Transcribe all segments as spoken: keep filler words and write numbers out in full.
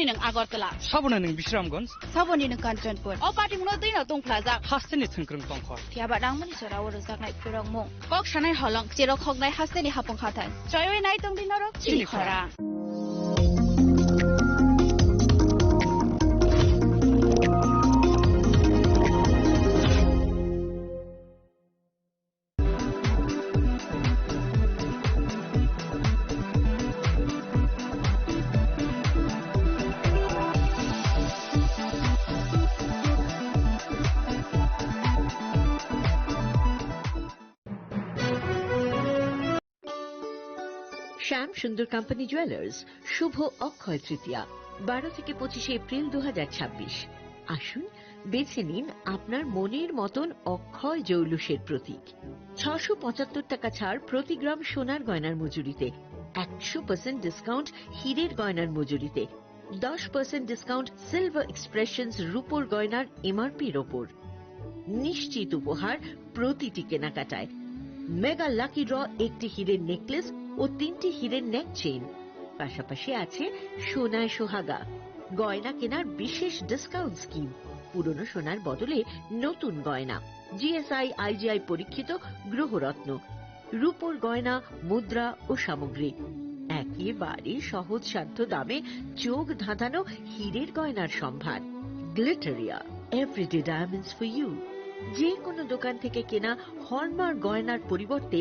Nwng Agartala. Saboni nwng Bisramganj. Saboni nwng Kanchanpur. O patimungno twino tungphlajak. Hasteni thwngkwrwng tongkhor. Phiya ba nangmani jorao rwjaknai phwrwngmung. Kok sanai holong, cherok hoknai hasteni hapung hathai. Choiwi nai tongdi norok chini chini khorang. শ্যাম সুন্দর company jewellers, শুভ অক্ষয় তৃতীয়া, বারো থেকে পঁচিশে এপ্রিল দু হাজার ছাব্বিশ। আসুন, বেছে নিন আপনার মনের মতন অক্ষয় জৌলুসের প্রতীক। ছশো পঁচাত্তর টাকা ছাড় প্রতি গ্রাম সোনার গয়নার মজুরিতে, একশো পার্সেন্ট ডিসকাউন্ট হীরের গয়নার মজুরিতে, দশ পার্সেন্ট ডিসকাউন্ট সিলভার এক্সপ্রেশনস রূপোর গয়নার এমআরপির ওপর। নিশ্চিত উপহার প্রতিটি কেনাকাটায়। মেগা লাকি ড্র, একটি হীরের নেকলেস ও তিনটি হীরের নেক চেইন। পাশাপাশি আছে সোনায় সোহাগা, গয়না কেনার বিশেষ ডিসকাউন্ট স্কিম, পুরনো সোনার বদলে নতুন গয়না, জিএসআই আইজিআই পরীক্ষিত গ্রহরত্ন, রূপোর গয়না, মুদ্রা ও সামগ্রী। একেবারে সহজসাধ্য দামে চোখ ধাঁধানো হীরের গয়নার সম্ভার। Glitteria, everyday diamonds for you. যে কোনো দোকান থেকে কেনা হলমার্ক গয়নার পরিবর্তে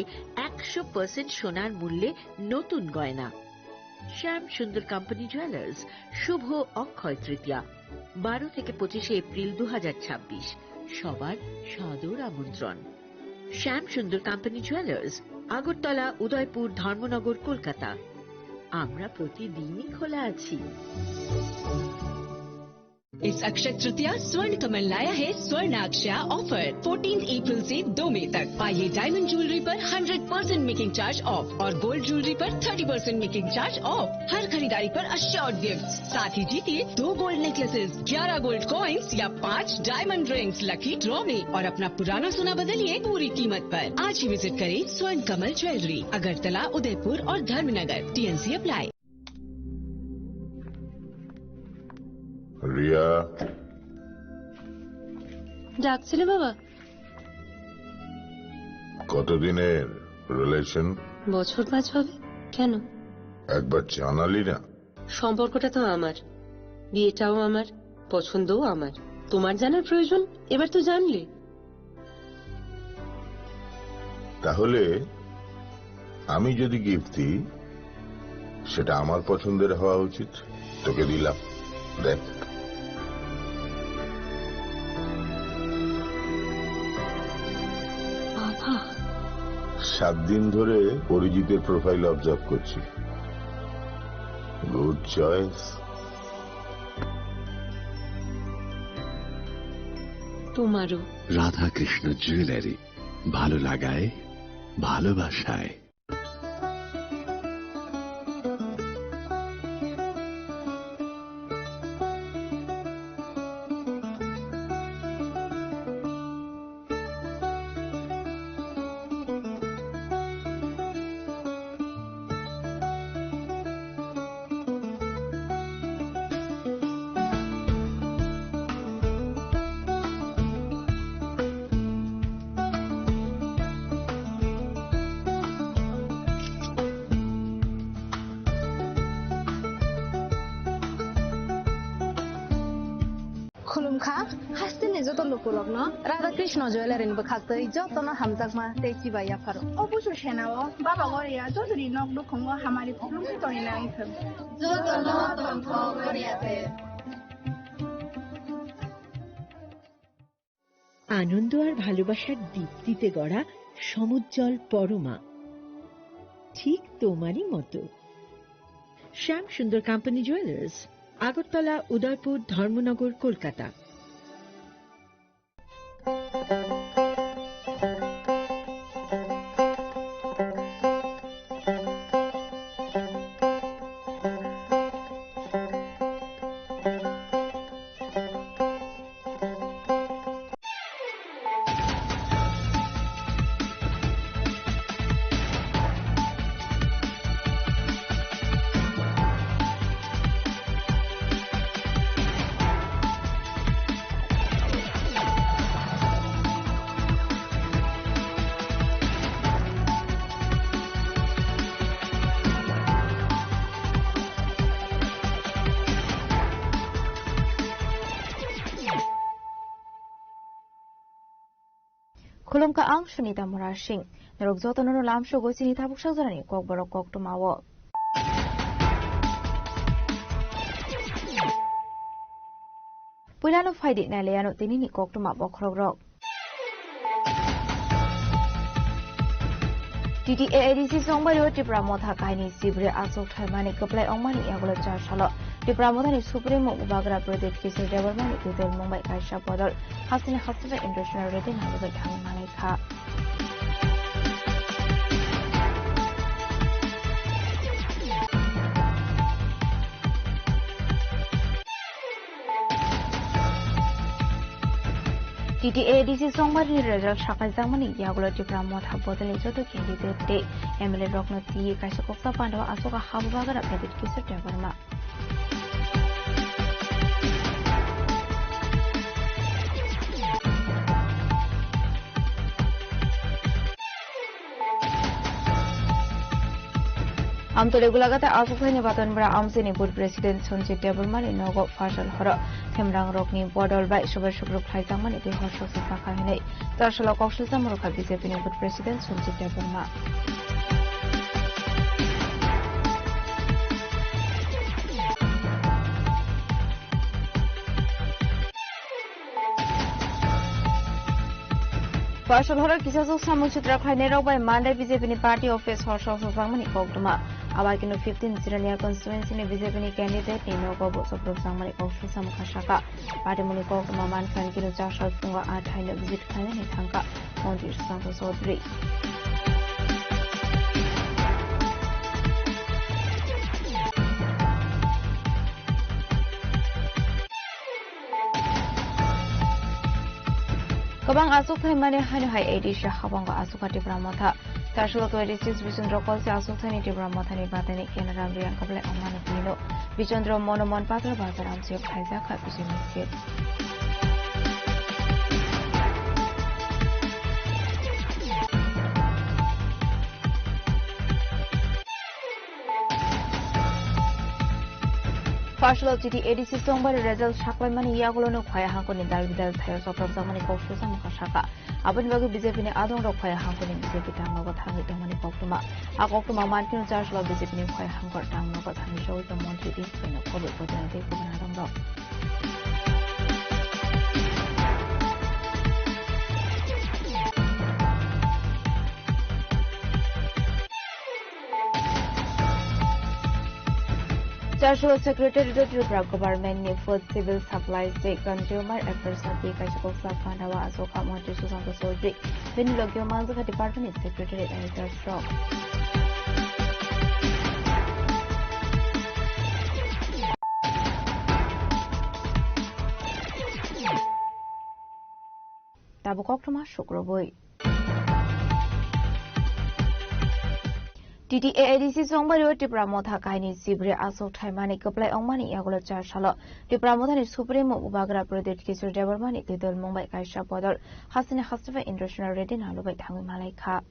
একশো পার্সেন্ট সোনার মূল্যে নতুন গয়না। শ্যাম সুন্দর কোম্পানি জুয়েলার্স, শুভ অক্ষয় তৃতীয়া, বারো থেকে পঁচিশে এপ্রিল দু হাজার ছাব্বিশ। সবার সাদর আমন্ত্রণ। শ্যাম সুন্দর কোম্পানি জুয়েলার্স, আগরতলা, উদয়পুর, ধর্মনগর, কলকাতা। আমরা প্রতিদিনই খোলা আছি। इस अक्षय तृतीया स्वर्ण कमल लाया है स्वर्ण अक्षया ऑफर। फोर्टीन अप्रैल से दो मई तक पाइए डायमंड ज्वेलरी पर hundred percent making charge off और गोल्ड ज्वेलरी पर thirty percent making charge off. हर खरीदारी पर अश्योर्ड गिफ्ट, साथ ही जीतिए दो गोल्ड नेकलेसेस, ग्यारह गोल्ड कॉइंस या पाँच डायमंड रिंग्स लकी ड्रॉ में और अपना पुराना सोना बदलिए पूरी कीमत पर। आज ही विजिट करें स्वर्ण कमल ज्वेलरी, अगरतला, उदयपुर और धर्मनगर। TNC apply. রিয়া। ডাকছিলে বাবা? কতদিনের রিলেশন? বছর পাঁচ হবে। কেন? একবার জানালি না। সম্পর্কটা তো আমার, বিয়েটাও আমার, পছন্দও আমার। তোমার জানার প্রয়োজন, এবার তো জানলে। তাহলে আমি যদি গিফট দিই, সেটা আমার পছন্দের হওয়া উচিত। তোকে দিলাম, দেখ। বাবা। সাত দিন ধরে অরিজিতের প্রোফাইল অবজার্ভ করছি। Good choice. তোমারও। রাধাকৃষ্ণ জুয়েলারি, ভালো লাগায়, ভালোবাসায়। Khulumkha, hasteni joto lukurokno Radha Krishna Jewellery ni bwkhaktwi jotono hamjakma tei chibai yapharo. O busu senao baba Goria jotoni nok nukhungo hamari khulumwi tongwi nangthwng. Jotono tongthok Goria de. আনন্দ আর ভালোবাসার দীপ্তিতে গড়া সমুজ্জ্বল পরমা, ঠিক তোমারই মতো। শ্যাম সুন্দর কোম্পানি জুয়েলার্স, আগরতলা, উদয়পুর, ধর্মনগর, Kolkata. Khulumkha ang Sunita Murasing. Norok jotono no lamsogo chini tabuk sajorani kokborok koktwmao. Puilano phaidi nailaiano tinini koktwma bokhorokrok. T T A A D C chongbario Tipra Motha kaini sibri aswk thaimani kwplai ongmani yagulo char salo Tipra Mothani Supremo Bubagra Pradyut Kishore Debbarmani twidulmung bai kaisa bodol hasteni haste bai Indra Sena Reddy nangwi bai thangwi manai kha. T T A D C chongbarini result sakaijakmani yagulo Tipra Motha bodolni joto candidate tei M L A rokno twiwi kaisa koksa pandao aswk ha bubagra Pradyut Kishore Debbarma. Amtole Golaghat aswk thaini Batonpara amchaini Board President Sanjit Debbarmani nogo Fasal horo Themrangrokni bodol bai sobai sukruk khlaijakmani tei hor soksa sakha hinwi char salo koksilsa murukha B J P ni Board President Sanjit Debbarma. Fasal horo kisajwk samung sitra khlainairok bai Monday B J P ni party office hor soksa sakmani koktwma. Abai kino fifteen Jirania constituency ni B J P ni candidate ni nogo bo soprok sakmani koksuk samung kha saka. Party muni koktwma mankha kino char sal phungo a thaino visit khlainani thangkha Montri Sushanta Chaudhary. Kwbang aswk thaimani haino hai A D C habango aswk kha Tipra Motha. Char salo twenty six Bichandra Kolse aswk thaini Tipra Mothani batani Kena Ram Riyang kwplai ongmani tino Bichandra Mono Mon Patra Bazar amchio khlaijak kha B J P ni sep. Fasal T T A D C chongbari result saklaimani yagulono Khwaya hangkoni dal bidal thaio chopropjakmani kok susa mokha saka. Aboni bagwi B J P ni adongrok Khwaya hangkoni B J P tangnogo thangwi tongmani koktwma. A koktwma mankhe char salo B J P ni Khwaya hangkor tangnogo thangwi sogwi tong montri tei seno khobwi bwtwrang tei kubun adongrok. Char salo Secretariat o Tripura Government ni Food, Civil Supplies tei Consumer Affairs Office kaisa koksa phandao achukha Montri Sushanta Chaudhary. Bini logio manjakha Department ni Secretary Director rok. Tabuk koktwma sukrubwi. T T A A D C chongbari o Tipra Motha kaini sibri aswk thaimani kwplai ongmani yagulo char salo Tipra Mothani Supremo Bubagra Pradyut Kishore Debbarmani twidulmung bai kaisa bodol hasteni haste bai Indra Sena Reddy nangwi bai thangwi malai kha.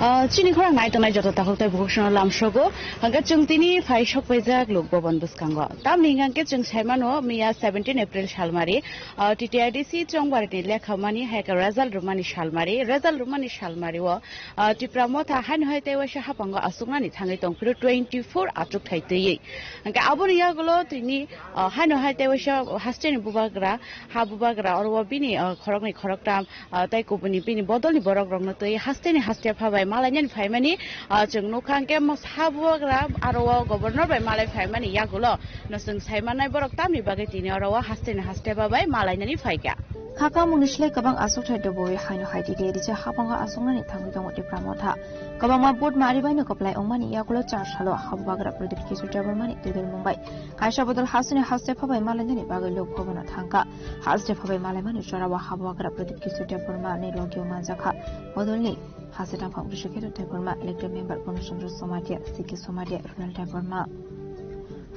Ah, chini khorang nai tongnai joto takhuk tei bukhuk sono lamsogo. Hwnkhe chwng tini phai sok paijak Lok Bhaban bwskango. Tamni hwnkhe chwng sai mano miya seventeen April salmari, ah, T T A D C chongbari ni lekha mani hai khe result rwmani salmari, result rwmani salmari o, ah, Tipra Motha haino hai tei waisa haphango achuknani thangwi tong phiro twenty four achukthai twiwi. Hwnkhe aboni yagulo tini, ah, haino hai tei waisa hasteni bubagra, ha bubagra oro o bini, ah, khoroknwi khoroktham, ah, tei kubuni bini bodolni borok rokno twi hasteni haste phabai malainani phaimani, ah, chwng nukha hwnkhe mo-, ha bubagra aro o governor bai malai phaimani yagulo no chwng sai mannai borok tamni bagwi tini oro o hasteni haste phabai malainani phaikha. Kha kamungni slai kwbang achukthai dobowi haino hai titi rijak haphango achuknani thangwi tongo Tipra Motha. Kwbangma vote ma aribaino kwplai wngmani yagulo char salo ha bubagra Pradyut Kishore Debbarmani twidulmung bai kaisa bodol hasteni haste phabai malainani bagwi Lok Bhaban o thangkha. Haste phabai malaimani jorao ha bubagra Pradyut Kishore Debbarmani logio manjakha bodolni Haste tangphang Brishu Kheto Debbarma, elected member Purna Chandra Somatia, C K Somatia, Runal Debbarma.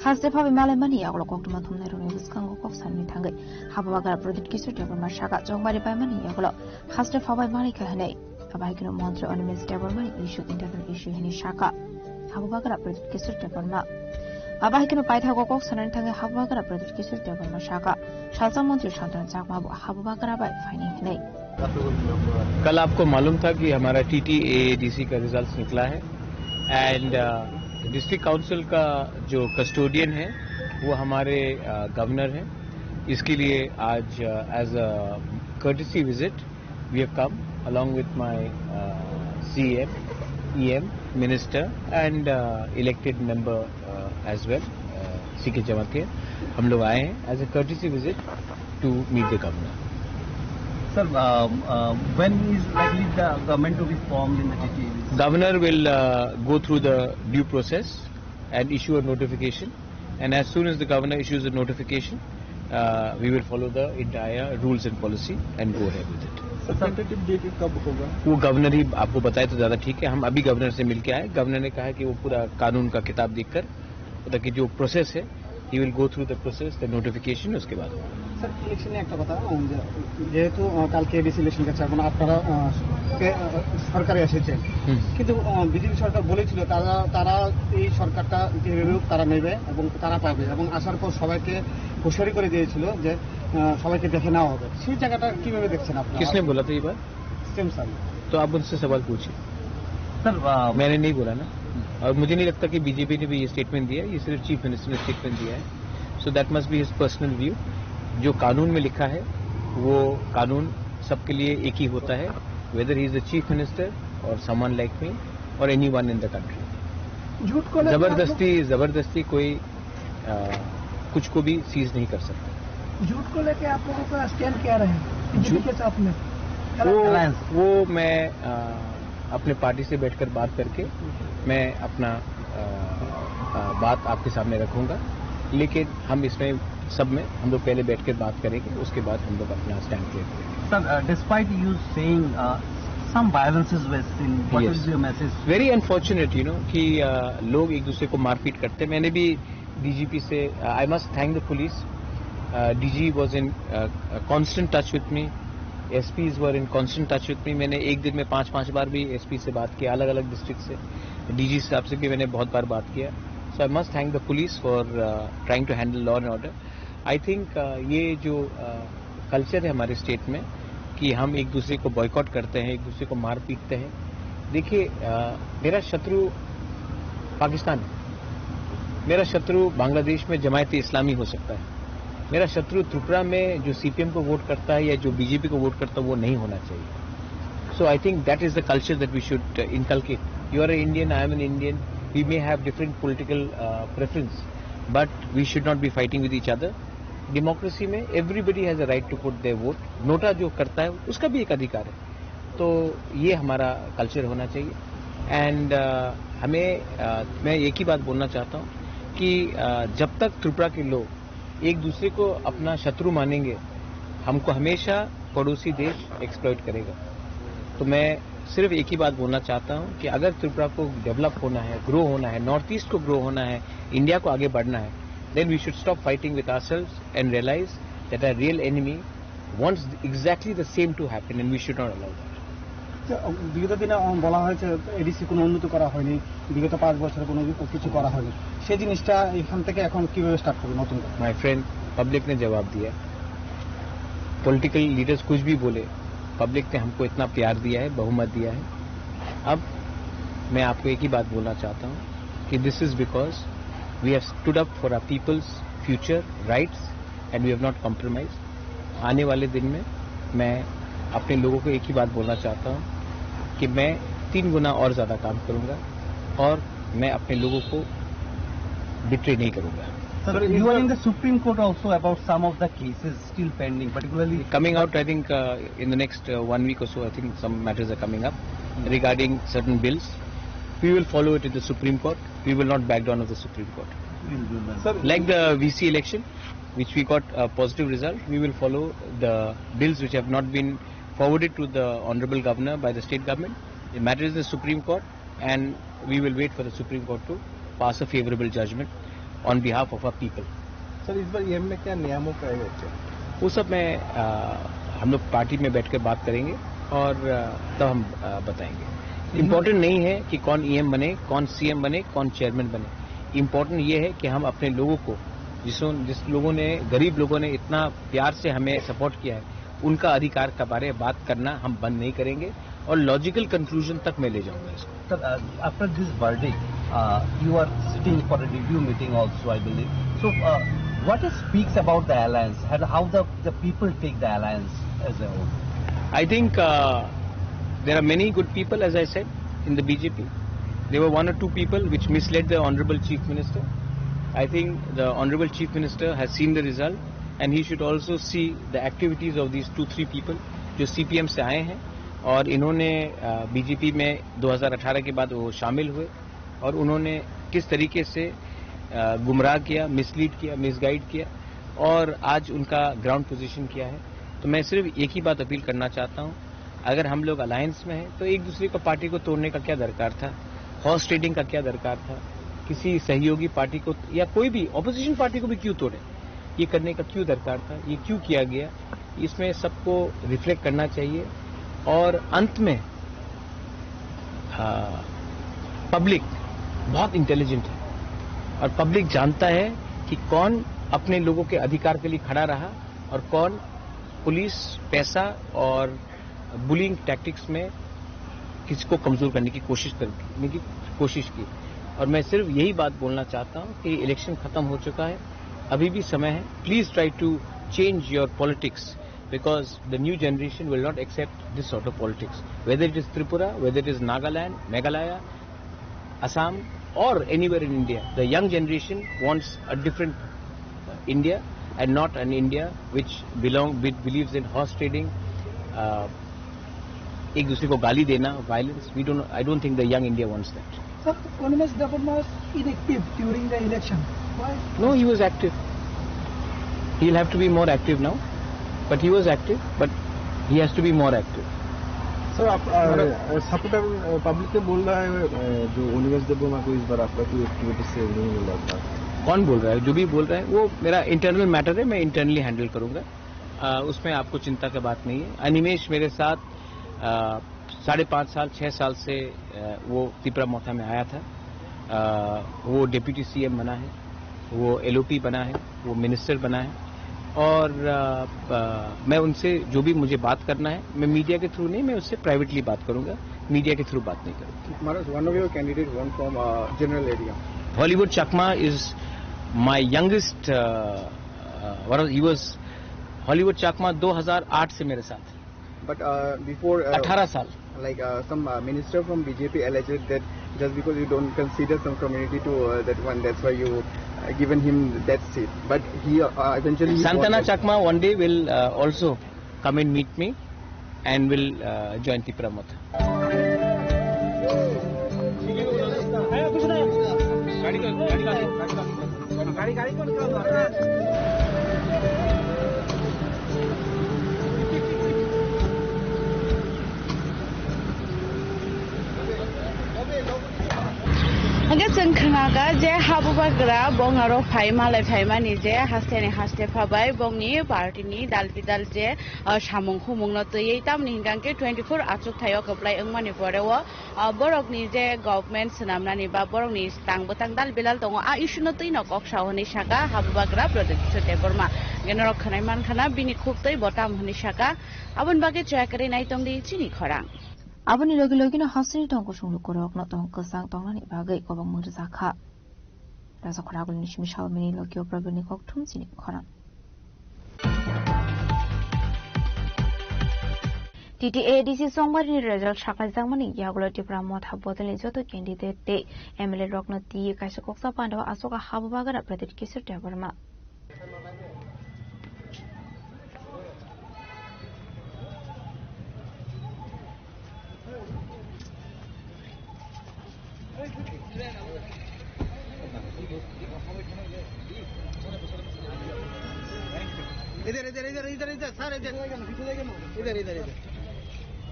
Haste phabai malaimani yagulo koktwma thumnai rokni bwskango kok sanwi thangwi ha bubagra Pradyut Kishore Debbarma saka chongbari paimani yagulo haste phabai malaikha hwnwi Bahai kheno montri Animesh Debbarma ni issue internal issue hini saka. Habubagra Pradyut Kishore Debbarma. Abahaikeno paithago kok sanani thangwi Habubagra Pradyut Kishore Debbarma saka. Salsa montri Santana Chakma bo Habubagra bai phaini hinwi. कल आपको मालूम था कि हमारा टीटीएएडीसी का रिजल्ट्स निकला है एंड डिस्ट्रिक्ट काउंसिल का जो कस्टोडियन है वो हमारे गवर्नर हैं। इसके लिए आज as a courtesy visit we have come along with my uh, C M, E M, minister and uh, elected member uh, as well, uh, C K Jamatia. हम लोग आए हैं as a courtesy visit to meet the governor. Sir, um, uh, when is likely the government to be formed in the T T A? Governor will uh, go through the due process and issue a notification. And as soon as the governor issues a notification, uh, we will follow the entire rules and policy and go ahead with it. Sir, tentative date कब होगा? वो गवर्नर ही आपको बताए तो ज़्यादा ठीक है। हम अभी गवर्नर से मिलके आए। गवर्नर ने कहा कि वो पूरा कानून का किताब देखकर, मतलब कि जो प्रोसेस है, he will go through the process, the notification, उसके बाद होगा। স্যার, ইলেকশনে একটা কথা, আহ, যে, যেহেতু, আহ, কালকে এডিসি ইলেকশন গেছে, এখন আপনারা, আহ, কে, আহ, সরকারে এসেছেন, হুম। কিন্তু, আহ, বিজেপি সরকার বলেছিল তারা, তারা এই সরকারটা যেভাবে হোক তারা নেবে এবং তারা পাবে, এবং আসার পর সবাইকে হুঁশিয়ারি করে দিয়েছিল যে, আহ, সবাইকে দেখে নেওয়া হবে। সেই জায়গাটা কিভাবে দেখছেন আপনারা? किसने बोला था ये बात? Same sir. तो आप उनसे सवाल पूछिए। सर, आ, मैंने नहीं बोला ना, और मुझे नहीं लगता कि बीजेपी ने भी ये स्टेटमेंट दिया है, ये सिर्फ चीफ मिनिस्टर ने स्टेटमेंट दिया है। So that must be his personal view। जो कानून में लिखा है वो कानून सबके लिए एक ही होता है, whether he is the chief minister or someone like me or anyone in the country। झूठ को लेकर आप लोग जबरदस्ती, जबरदस्ती कोई अ, कुछ को भी सीज नहीं कर सकते। झूठ को लेके आप लोगों का स्टैंड क्या रहे बीजेपी झूठ के साथ में? वो, अलायंस। वो मैं, अ, अपने पार्टी से बैठकर बात करके मैं अपना, अ, अ, बात आपके सामने रखूंगा। लेकिन हम इसमें सब में हम लोग पहले बैठकर बात करेंगे, उसके बाद हम लोग अपना स्टैंड क्लियर करेंगे। Sir, uh, despite you saying, uh, some violences were seen, what Yes। Is your message? Very unfortunate, you know, कि, अ, लोग एक दूसरे को मारपीट करते हैं। मैंने भी डीजीपी से, uh, I must thank the police। Uh, D G was in, uh, uh, constant touch with me। S Ps were in constant touch with me। मैंने एक दिन में पांच, पांच बार भी एसपी से बात किया, अलग-अलग डिस्ट्रिक्ट से। डीजी साहब से भी मैंने बहुत बार बात किया। So I must thank the police for, uh, trying to handle law and order। I think, uh, ये जो, uh, कल्चर है हमारे स्टेट में कि हम एक दूसरे को बॉयकॉट करते हैं, एक दूसरे को मार पीटते हैं। देखिए, अ, मेरा शत्रु पाकिस्तान है, मेरा शत्रु बांग्लादेश में जमायत इस्लामी हो सकता है, मेरा शत्रु त्रिपुरा में जो सीपीएम को वोट करता है या जो बीजेपी को वोट करता है, वो नहीं होना चाहिए। So I think that is the culture that we should, uh, inculcate। You are an Indian, I am an Indian, we may have different political, uh, preference, but we should not be fighting with each other। Democracy में everybody has a right to put their vote। NOTA जो करता है उसका भी एक अधिकार है। तो ये हमारा कल्चर होना चाहिए। एंड, अ, हमें, अ, मैं एक ही बात बोलना चाहता हूँ कि, अ, जब तक त्रिपुरा के लोग एक दूसरे को अपना शत्रु मानेंगे, हमको हमेशा पड़ोसी देश एक्सप्लॉइट करेगा। तो मैं सिर्फ एक ही बात बोलना चाहता हूँ कि अगर त्रिपुरा को डेवलप होना है, ग्रो होना है, नॉर्थ ईस्ट को ग्रो होना है, इंडिया को आगे बढ़ना है, then we should stop fighting with ourselves and realize that our real enemy wants exactly the same to happen and we should not allow that। আচ্ছা, বিগত দিনে, উম, বলা হয়েছে এডিসি কোনো উন্নতি করা হয়নি, বিগত পাঁচ বছরে কোনো কিছু করা হয়নি। সেই জিনিসটা এখান থেকে এখন কিভাবে স্টার্ট হবে নতুন করে? माय फ्रेंड, पब्लिक ने जवाब दिया। पॉलिटिकल लीडर्स कुछ भी बोले, पब्लिक ने हमको इतना प्यार दिया है, बहुमत दिया है। अब मैं आपको एक ही बात बोलना चाहता हूँ कि this is because we have stood up for our people's future rights and we have not compromised। आने वाले दिन में मैं अपने लोगों को एक ही बात बोलना चाहता हूँ कि मैं तीन गुना और ज़्यादा काम करूँगा और मैं अपने लोगों को बिट्रे नहीं करूँगा। Sir, you are in the Supreme Court also about some of the cases still pending, particularly coming out, I think, uh, in the next, uh, one week or so, I think some matters are coming up regarding certain bills. We will follow it in the Supreme Court. We will not back down of the Supreme Court। Sir, like the V C election, which we got a positive result, we will follow the bills which have not been forwarded to the Honorable Governor by the state government. The matter is the Supreme Court, and we will wait for the Supreme Court to pass a favorable judgment on behalf of our people। Sir, इस बार ईएम में क्या नियामक आएगा क्या? वो सब मैं, अ, हम लोग पार्टी में बैठ कर बात करेंगे। और अ, तब हम अ, बताएंगे। इम्पोर्टेंट नहीं है कि कौन ईएम बने, कौन सीएम बने, कौन चेयरमैन बने। इम्पोर्टेंट ये है कि हम अपने लोगों को, जिसों जिस लोगों ने, गरीब लोगों ने इतना प्यार से हमें सपोर्ट किया है, उनका अधिकार के बारे में बात करना हम बंद नहीं करेंगे और लॉजिकल कंक्लूजन तक मैं ले जाऊंगा इसको। Sir, uh, after this verdict, uh, you are sitting for a review meeting also, I believe. So, uh, what it speaks about the alliance and how the, the people take the alliance as a whole? I think uh, there are many good people, as I said, in the B J P. There were one or two people which misled the Honorable Chief Minister. I think the Honorable Chief Minister has seen the result and he should also see the activities of these two, three people जो सीपीएम से आए हैं और इन्होंने बीजेपी में दो हज़ार अठारह के बाद वो शामिल हुए और उन्होंने किस तरीके से अ, गुमराह किया, मिसलीड किया, मिसगाइड किया और आज उनका ग्राउंड पोजीशन क्या है। तो मैं सिर्फ एक ही बात अपील करना चाहता हूँ, अगर हम लोग अलायंस में हैं तो एक दूसरे को, पार्टी को तोड़ने का क्या दरकार था, हॉर्स ट्रेडिंग का क्या दरकार था, किसी सहयोगी पार्टी को या कोई भी ऑपोजिशन पार्टी को भी क्यों तोड़े, ये करने का क्यों दरकार था, ये क्यों किया गया, इसमें सबको रिफ्लेक्ट करना चाहिए। और अंत में हाँ, पब्लिक बहुत इंटेलिजेंट है और पब्लिक जानता है कि कौन अपने लोगों के अधिकार के लिए खड़ा रहा और कौन पुलिस, पैसा और बुलिंग टैक्टिक्स में किसी को कमजोर करने की कोशिश करने की कोशिश की। और मैं सिर्फ यही बात बोलना चाहता हूँ कि इलेक्शन खत्म हो चुका है, अभी भी समय है। Please try to change your politics because the new generation will not accept this sort of politics. Whether it is Tripura, whether it is Nagaland, Meghalaya, Assam, or anywhere in India, the young generation wants a different uh, India and not an India which belong which believes in horse trading, uh, एक दूसरे को गाली देना, violence. We don't. I don't think the young India wants that. Sir, Animesh Debbarma was inactive during the election. Why? No, he was active. He'll have to be more active now. But he was active, but he has to be more active. Sir, आप supporter public ने बोल रहा है अ, जो अनिमेश देबबर्मा को इस बार आपका कोई एक्टिविटी से नहीं मिल रहा था? कौन बोल रहा है? जो भी बोल रहा है वो मेरा इंटरनल मैटर है, मैं इंटरनली हैंडल करूंगा। अ, उसमें आपको चिंता की बात नहीं है। अनिमेश मेरे साथ अ, साढ़े पाँच साल, छः साल से अ, वो तिपरा मोथा में आया था। अ, वो डेप्यूटी सीएम बना है, वो एलओपी बना है, वो मिनिस्टर बना है। और अ, अ, मैं उनसे जो भी मुझे बात करना है, मैं मीडिया के थ्रू नहीं, मैं उससे प्राइवेटली बात करूंगा, मीडिया के थ्रू बात नहीं करूंगा। Maharaj, one of your candidate won from uh, general area. Hollywood Chakma is my youngest. Uh, uh, what was, he was Hollywood Chakma दो हज़ार आठ से मेरे साथ। But uh, before uh, अठारह साल। Like uh, some uh, minister from B J P alleged that just because you don't consider some community to uh, that one, that's why you uh, given him that seat. But he uh, eventually he won Santana that. Chakma one day will uh, also come and meet me and will uh, join Tipra Motha. Hingke chwng khnaga je habubagra bongaro phai malai phaimani je hasteni haste phabai bongni party ni dal bidal je, ah, samung humung no twiwi tamni hingkha hingke twenty four achuk thaio kwplai wngmani pore o, ah, borokni je government swnamnani ba borokni tang bwtang dal bilal tongo, a issue no twi no kok sao hinwi saka habubagra Pradyut Kishore Debbarma. Hingke norok khwnai mankha na bini khuk twi bo tam hinwi saka, aboni bagwi chaya kwrwi naitongdi chini khorang. Aboni logi logino hasteni tong kusung lukurokno tong kwchang tongnani bagwi kobangma rwjakha. Rajakhor agulini simi salmani logi o Pradyutni kok thum chini khorang. T T A D C chongmarini result saklaijakmani yagulo Tipra Motha bodolni joto candidate tei M L A rokno twi kaisa koksa pandao achoka habubagra Pradyut Kishore Debbarma. इधर, इधर, इधर, इधर, इधर, सर, इधर। इधर, इधर, इधर।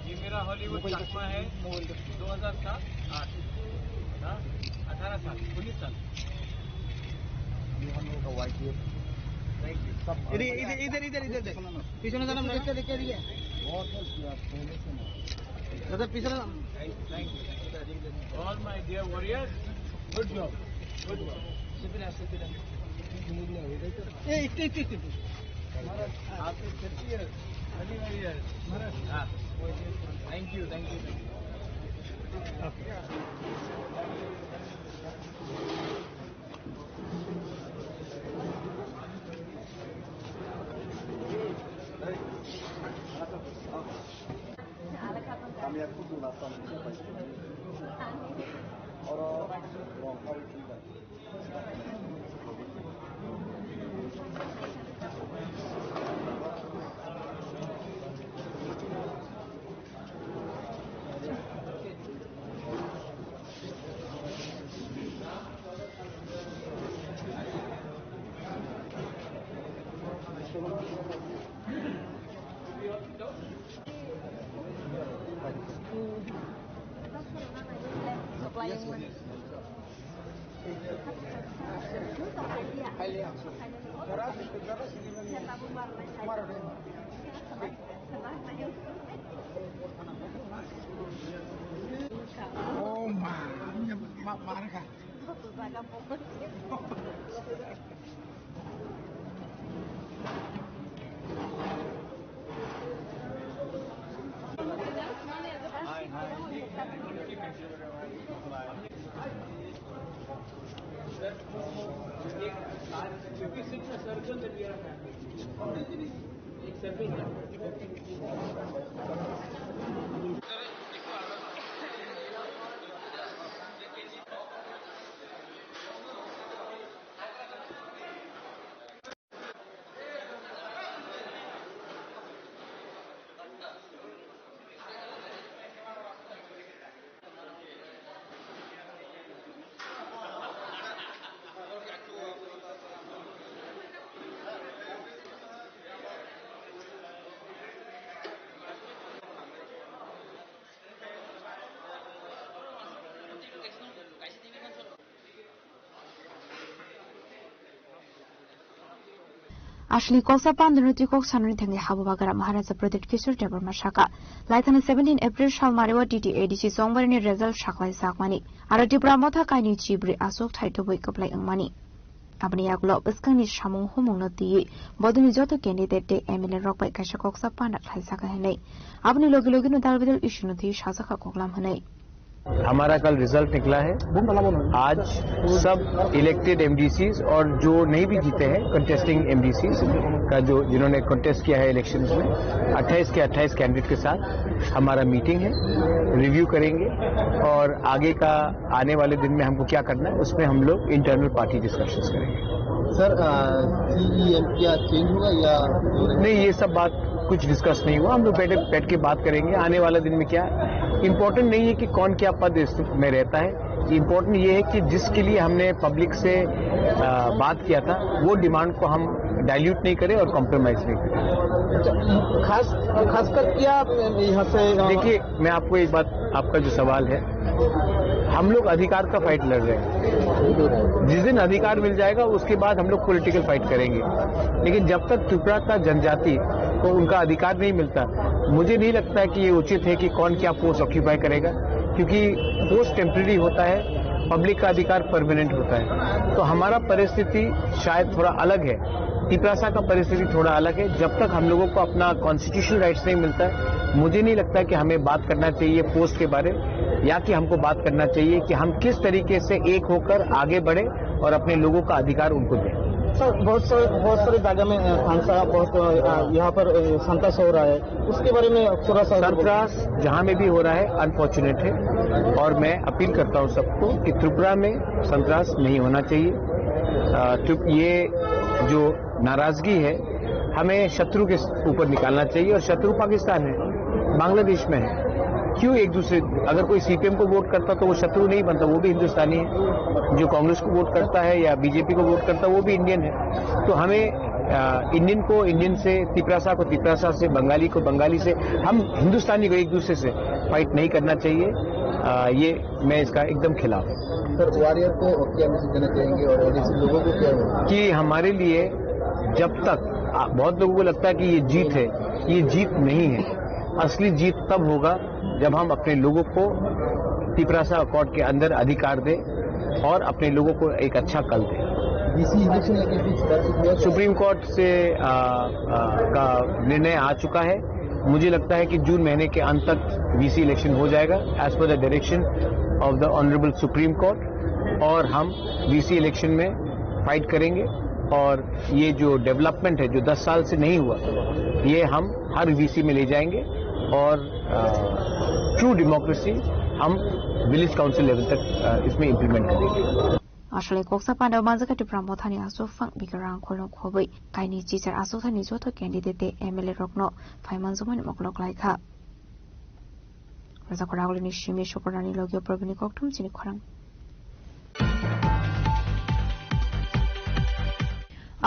ये मेरा हॉलीवुड चकमा है, दो हज़ार सात आठ, हाँ, अठारह साल, उन्नीस साल। ये हम लोगों का Y T F. Thank you। सब इधर, इधर, इधर, इधर, इधर देख। पीछे ना जाना, देख के, देख के, देख के। बहुत हेल्प किया आप पहले से ना। दादा, पीछे ना। Thank you, thank you. All my dear warriors, good job, good job. शुक्रिया, शुक्रिया। ए, एक, एक, एक, एक। महाराज, आपके thirty years, thirty years। महाराज। हाँ। Thank you, thank you, thank you. Oh, ma, ma, marga. Aswkni koksa pandwrwi twi kok sanani thangwi habo bagra Maharaja Pradyut Kishore Debbarma saka, laithani seventeen April salmario T T A D C chongbarini result saklai jakmani, aro Tipra Motha kainwi chibri aswk thaitubwi kwplai wngmani. Aboni yagulo bwskangni samung humungno twiwi bodolni joto candidate tei M L A rok bai kaisa koksa panda khlaijak hinwi. Aboni logi logino dal bidal issue no twiwi sajak kha koklam hinwi. हमारा कल रिजल्ट निकला है। आज सब इलेक्टेड एमडीसीज और जो नहीं भी जीते हैं, कंटेस्टिंग एमडीसीज का, जो, जिन्होंने कंटेस्ट किया है इलेक्शंस में, अट्ठाईस के अट्ठाईस कैंडिडेट के साथ हमारा मीटिंग है, रिव्यू करेंगे और आगे का, आने वाले दिन में हमको क्या करना है, उसमें हम लोग इंटरनल पार्टी डिस्कशंस करेंगे। सर, अ, सीईएम क्या चेंज होगा या? नहीं, ये सब बात कुछ डिस्कस नहीं हुआ। हम लोग बैठे, बैठ के बात करेंगे आने वाला दिन में क्या। इम्पोर्टेंट नहीं है कि कौन क्या पद इस में रहता है। इम्पोर्टेंट ये है कि जिसके लिए हमने पब्लिक से, अ, बात किया था, वो डिमांड को हम डाइल्यूट नहीं करें और कॉम्प्रोमाइज नहीं करें। अच्छा, खास, खासकर क्या आप यहाँ से, अ, देखिए, मैं आपको एक बात, आपका जो सवाल है, हम लोग अधिकार का फाइट लड़ रहे हैं। जिस दिन अधिकार मिल जाएगा, उसके बाद हम लोग पॉलिटिकल फाइट करेंगे। लेकिन जब तक त्रिपुरा का जनजाति को उनका अधिकार नहीं मिलता, मुझे नहीं लगता है कि ये उचित है कि कौन क्या पोस्ट ऑक्यूपाई करेगा, क्योंकि पोस्ट टेम्परेरी होता है, पब्लिक का अधिकार परमानेंट होता है। तो हमारा परिस्थिति शायद थोड़ा अलग है, तिपरासा का परिस्थिति थोड़ा अलग है। जब तक हम लोगों को अपना कॉन्स्टिट्यूशनल राइट्स नहीं मिलता है, मुझे नहीं लगता कि हमें बात करना चाहिए पोस्ट के बारे, या कि हमको बात करना चाहिए कि हम किस तरीके से एक होकर आगे बढ़े और अपने लोगों का अधिकार उनको दें। सर, बहुत सारे, बहुत सारे जगह में, अ, हिंसा, बहुत, अ, यहाँ पर, अ, संतास हो रहा है, उसके बारे में थोड़ा सा संतरास जहां में भी हो रहा है, अनफॉर्चुनेट है, और मैं अपील करता हूं सबको कि त्रिपुरा में संतरास नहीं होना चाहिए। अ, त्रिप-, ये जो नाराजगी है, हमें शत्रु के ऊपर निकालना चाहिए, और शत्रु पाकिस्तान है, बांग्लादेश में है। क्यों एक दूसरे, अगर कोई सीपीएम को वोट करता तो वो शत्रु नहीं बनता, वो भी हिंदुस्तानी है। जो कांग्रेस को वोट करता है या बीजेपी को वोट करता है, वो भी इंडियन है। तो हमें, अ, इंडियन को इंडियन से, तिपरासा को तिपरासा से, बंगाली को बंगाली से, हम हिंदुस्तानी को एक दूसरे से फाइट नहीं करना चाहिए। अ, ये मैं इसका एकदम खिलाफ हूँ। सर, वॉरियर को क्या मैसेज देना चाहेंगे और एडीसी लोगों को क्या? कि हमारे लिए जब तक, आ, बहुत लोगों को लगता है कि ये जीत है, ये जीत नहीं है। असली जीत तब होगा जब हम अपने लोगों को तिपरासा अकॉर्ड के अंदर अधिकार दें और अपने लोगों को एक अच्छा कल दें। डीसी इलेक्शन लेके कुछ बातचीत हुआ क्या? सुप्रीम कोर्ट से आ, आ, का निर्णय आ चुका है। मुझे लगता है कि जून महीने के अंत तक वीसी इलेक्शन हो जाएगा, as per the direction of the honorable Supreme Court। और हम वीसी इलेक्शन में फाइट करेंगे और ये जो डेवलपमेंट है, जो दस साल से नहीं हुआ, ये हम हर वीसी में ले जाएंगे और ट्रू डेमोक्रेसी हम विलेज काउंसिल लेवल तक इसमें इम्प्लीमेंट करेंगे। Aswlai koksa panda manjak khe Tipra Mothani aswk phang bigrang khulno khobwi kaini chichar aswk thani joto candidate tei M L A rokno phai manjakmani moklok lai kha. Raja Khoragulini simi Supornani logio probini kokthum chini khorang.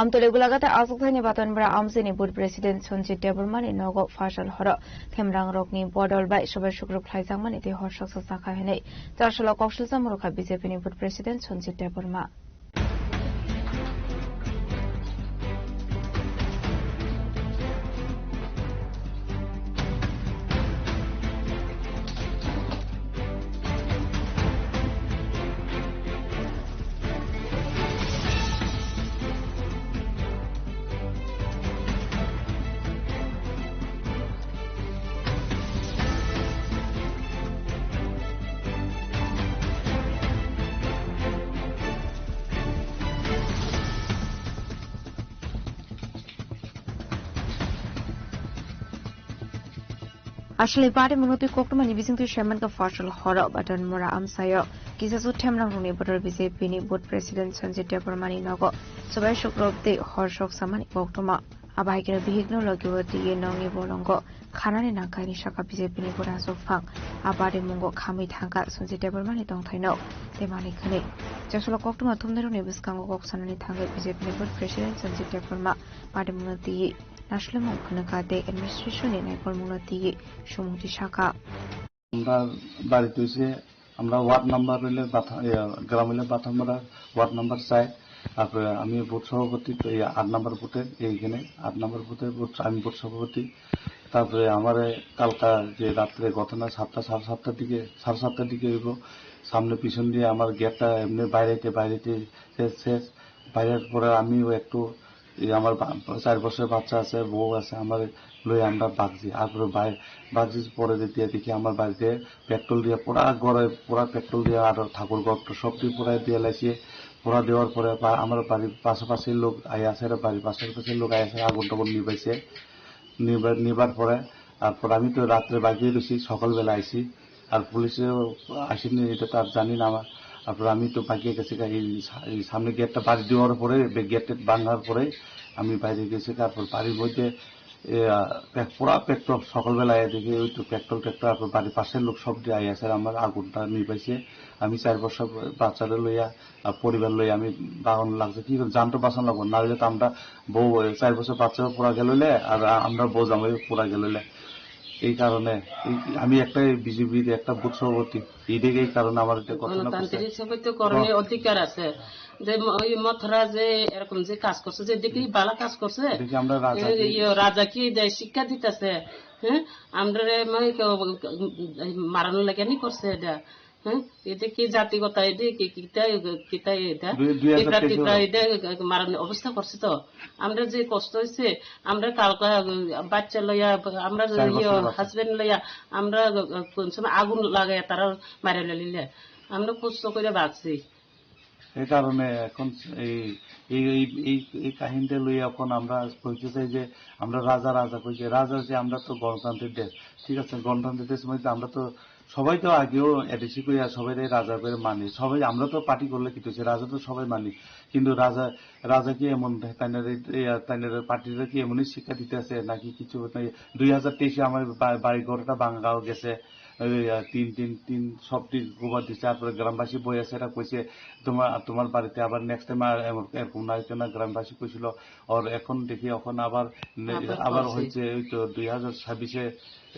Amtole Gulagata aswk thani Batonbura amsini Bud President Sonjit Debbarmani nogo phasal horo themrang rokni bodol bai sobai sukrub khlaijakmani tei hor soksa sakha hinwi Charchalo koksilsa murukha B J P ni Bud President Sonjit Debbarma. Aswlai party mungno twi koktwmani bisingtwi saimankha phasal horo Batonbura amsaio kisa su themrang rokni bodol B J P ni Bud President Sonjit Debbarmani nogo sobai sukrub tei hor soksamani koktwma. Abahaikeno bihikno logibo twiwi nokni bolongo khanani nangkhaini saka B J P ni gura aswk phang a party mungo khamwi thangkha Sonjit Debbarmani tongthaino tei manwi khwnwi. Charchalo koktwma thumnairokni bwskango kok sanani thangwi B J P ni Bud President Sonjit Debbarma party mungno twiwi naslemung phunukha tei administration ni naikolmungno twiwi sumung tisakha. আমরা বাড়িতে হইছে, আমরা ward number হইলে বাথা-, ইয়া, গ্রাম হইলে বাথামরা, ward number চার। তারপরে আমি বুথ সভাপতি, তো এই আট নাম্বার বুথের এইখানে, আট নাম্বার বুথের বুথ, আমি বুথ সভাপতি। তারপরে আমারে কালকা যে রাত্রে ঘটনা সাতটা, সাড়ে সাতটার দিকে, সাড়ে সাতটার দিকে হইব, সামনে পিছন দিয়ে আমার গেটটা এমনি বাইরেতে, বাইরেতে শেষ, শেষ। বাইরের পরে আমিও একটু এই আমার বা-, চার বছরের বাচ্চা আছে, বউ আছে, আমার লই আমরা বাগজি। আর পরে বাই-, বাগজি পরে দিয়ে দেখি আমার বাড়িতে পেট্রোল দিয়ে পুরা ঘরে পুরা পেট্রোল দিয়ে আর ঠাকুর ঘর তো সব দিয়ে পুরা দিয়ে লাইছে। পুরা দেওয়ার পরে বা-, আমার বাড়ির পাশাপাশি লোক আই আছে, বাড়ির পাশাপাশি লোক আই আছে, আগুন টাগুন নিবাইছে। নিবার, নিবার পরে তারপর আমি তো রাত্রে বাগিয়ে রয়েছি, সকালবেলা আইছি। আর পুলিশে আসেনি, এটা তো আর জানি না আমার। তারপর আমি তো বাগিয়ে গেছি, এই সা-, এই সামনে গেটটা বাড়ি দেওয়ার পরে, বে-, গেট ভাঙার পরে আমি বাইরে গেছি। তারপর বাড়ির মধ্যে, এ, আ, পে-, পুরা পেট্রোল, সকালবেলা আয়া দেখি ওই তো পেট্রোল টেট্রোল, তারপর বাড়ির পাশের লোক সব দিয়ে আইয়া আছে, আমার আগুনটা নিবাইছে। আমি চার বছর বাচ্চারে লইয়া, আ, পরিবার লইয়া আমি বাগান লাগছে, কি করে জান তো বাঁচান লাগবো, না হইলে তো আমরা বউ, এ, চার বছর বাচ্চাও পুরা গেল হইলে, আর আ-, আমরা বউ জামাই পুরা গেল হইলে। এই কারণে এই আমি একটা বিজেপির একটা বুথ সভাপতি, এই দেখে এই কারণে আমার এটা ঘটনা ঘটছে। গণতান্ত্রিক সভায় তো করার অ- অধিকার আছে, যে ম-, ওই মথুরা যে এরকম যে কাজ করছে, যে দেখি ভালো কাজ করছে, দেখি আমরা রাজা এই, কি এই রাজা কি যে শিক্ষা দিতেছে, হ্যাঁ, আমরা রে, মানে, কেউ মারানোর লাগে নি করছে এটা। হ্যাঁ, এটা কি জাতিগত, এটা কি, কিতা, কিতা এটা? দুই, দুই হাজার তেইশে টিপরা, টিপরা এটা মারানোর অবস্থা করছে তো। আমরা যে কষ্ট হইছে, আমরা কালকে বাচ্চা লইয়া, আমরা চার ইয়ে, বছর বাচ্চা। হাজবেন্ড লইয়া, আমরা কোন সময় আগুন লাগাইয়া তারা মারা লাইলে। আমরা কষ্ট করে বাঁচছি। এই কারণে এখন এই, এই, এই, এই, এই কাহিনীটা লইয়া এখন আমরা কইতে চাই যে আমরা রাজা রাজা কই যে রাজা যে আমরা তো গণতান্ত্রিক দেশ, ঠিক আছে, গণতান্ত্রিক দেশের মধ্যে আমরা তো সবাই তো আগেও এডিসি কইয়া সবাই রাজা করে মানি, সবাই আমরা তো পার্টি করলে কি হচ্ছে, রাজা তো সবাই মানি, কিন্তু রাজা, রাজা কি এমন তাইনারে, ইয়া, তাইনারে পার্টিরা কি এমনই শিক্ষা দিতে আছে নাকি কিছু নাই? দুই হাজার তেইশে আমার বা-, বাড়ি ঘরটা ভাঙা গেছে, ওই, আহ, তিন, তিন, তিন সব দিক গোবর দিছে, তারপরে গ্রামবাসী বই আছে, এটা কইছে, "তোমার, তোমার বাড়িতে আবার নেক্সট টাইম আর এমন, এরকম না হইতো না।" গ্রামবাসী কইছিল। আর এখন দেখি, এখন আবার নে-, আবার আবার করছে। হয়েছে, ওই তো দুই হাজার ছাব্বিশে,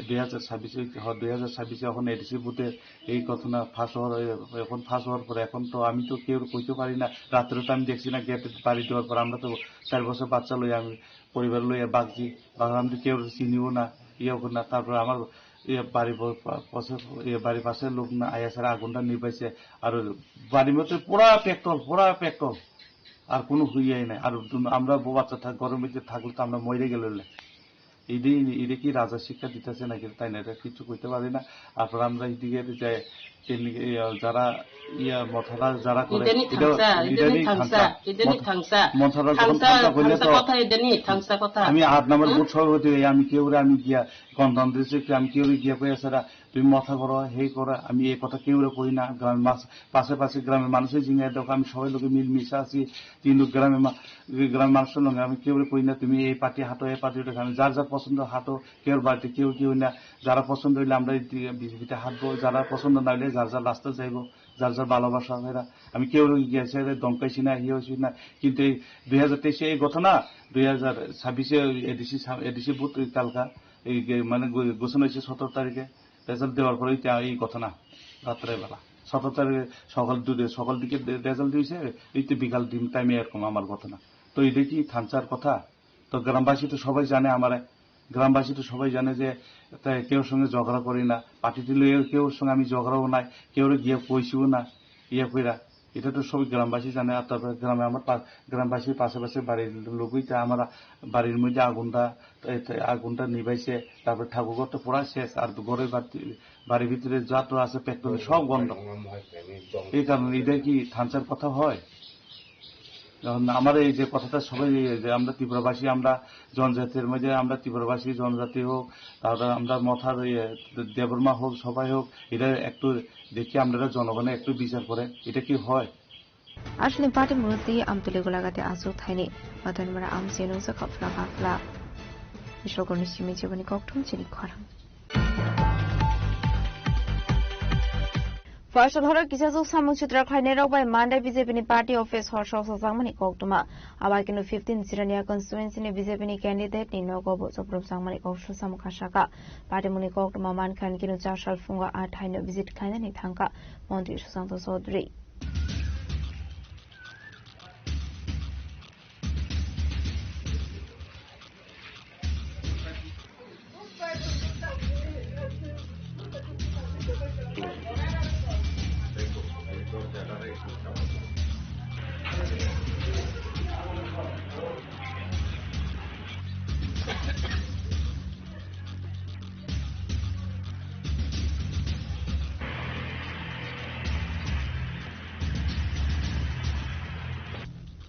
দুই হাজার ছাব্বিশে, ওই তো, হ, দুই হাজার ছাব্বিশে এখন এডিসি বুথে এই ঘটনা ফাঁস হওয়ার, এখন ফাঁস হওয়ার পরে এখন তো আমি তো কেউ কইতে পারি না। রাত্রে তো আমি দেখছি না, গেটে বাড়ি দেওয়ার পর আমরা তো চার বছর বাচ্চা লই, আমি পরিবার লইয়া বাগছি, বাগান তো কেউ চিনিও না। ইয়ে করনা, তারপরে আমার ইয়ে বাড়ি প-, প-, পাশে, ইয়ে বাড়ির পাশে লোক না আয়া সারা আগুনটা নিবাইছে। আর বাড়ির মধ্যে পুরা পেট্রোল, পুরা পেট্রোল, আর কোনো হুইয়াই নাই। আর আমরা বউ বাচ্চা থাক, ঘরের মধ্যে থাকলে তো আমরা মরে গেলে। এটা, এটা কি রাজা শিক্ষা দিতেছে নাকি, তাই না? এটা কিছু কইতে পারি না। আর আমরা এদিকে যে তেমনি, ইয়া, যারা, ইয়া, মথারা যারা করে, ইদানি এটা, থাংসা, ইদানি ইদানি থাংসা, থাংসা। ইদানি মথ-, থাংসা। মথারা যখন থাংসা, থাংসা করলে থাংসা তো কথা, ইদানি থাংসা কথা। আমি আট নম্বর হুম? বুথ সভাপতি হই, আমি কেউরে আমি গিয়া গণতন্ত্র দিচ্ছি, আমি কেউরে গিয়া কই আছে, "তুমি মথা করো, হে করো", আমি এই কথা কেউরে কই না। গ্রামের মাস-, পাশে পাশে গ্রামের মানুষের জিনিস দেখো, আমি সবাই লোকে মিলমিশে আছি, কিন্তু গ্রামের মা-, গ্রামের মানুষের লগে আমি কেউরে কই না, "তুমি এই পার্টি হাঁটো, এই পার্টি হাঁটো", আমি যার যার পছন্দ হাঁটো, কেউর বাড়িতে কেউ কেউ না, যারা পছন্দ হইলে আমরা এই দি-, বিজেপিতে হাঁটবো, যারা পছন্দ না হইলে যার যার রাস্তা যাইবো, যার যার ভালোবাসা এরা। আমি কেউ গেছে দমকাইছি না, ইয়ে হইছি না। কিন্তু এই দুই হাজার তেইশে এই ঘটনা, দুই হাজার ছাব্বিশে এডিসি সা-, এডিসি বুথ ওই কালকা এই গে-, মানে গো-, ঘোষণা হয়েছে সতেরো তারিখে, রেজাল্ট দেওয়ার পরে এই তে-, এই ঘটনা রাত্রেবেলা। সতেরো তারিখে সকাল দুটো, সকাল দিকে দে-, রেজাল্ট দিয়েছে, এই তো বিকাল দিন টাইমে এরকম আমার ঘটনা। তো এটা কি থানচার কথা? তো গ্রামবাসী তো সবাই জানে আমারে, গ্রামবাসী তো সবাই জানে যে তাই কেউর সঙ্গে ঝগড়া করি না, পার্টিতে লইয়া কেউর সঙ্গে আমি ঝগড়াও নাই, কেউরে গিয়ে কইছিও না, ইয়ে কইরা। এটা তো সবই গ্রামবাসী জানে। আর তারপরে গ্রামে আমার পা-, গ্রামবাসীর পাশে পাশে বাড়ির লোকই তো আমার বাড়ির মধ্যে আগুনটা, এ, এ, আগুনটা নিবাইছে, তারপরে ঠাকুরঘর তো পুরা শেষ, আর ঘরের বাড়ি, বাড়ির ভিতরে যত আছে পেট্রোল সব গন্ধ। এই কারণে এটা কি থানচার কথা হয়? এখন আমার এই যে কথাটা সবাই, এই যে আমরা ত্রিপুরাবাসী, আমরা জনজাতির মধ্যে আমরা ত্রিপুরাবাসী জনজাতি হোক, তারপরে আমরা মথার ইয়ে দেবর্মা হোক, সবাই হোক, এটা একটু দেখি আমরা জনগণে একটু বিচার করে, এটা কি হয়? Aswkni party mwnwi twi amtwlwi gwlagati aswk thaini. Wathanmara amchai nungsa khapla khapla. Iswrgorni simi chibani kokthum chini khorang. Phaisal horo kisachuk samung sitra khlainairok bai Monday B J P ni party office hor sok sajakmani koktwma. Abai keno fifteen Jirania constituency ni B J P ni candidate ni nogo bo chopropjakmani kok susamung kha saka. Party mungni koktwma mankha keno char sal phungo a thaino visit khlainani thangkha Montri Susanto Chaudhary.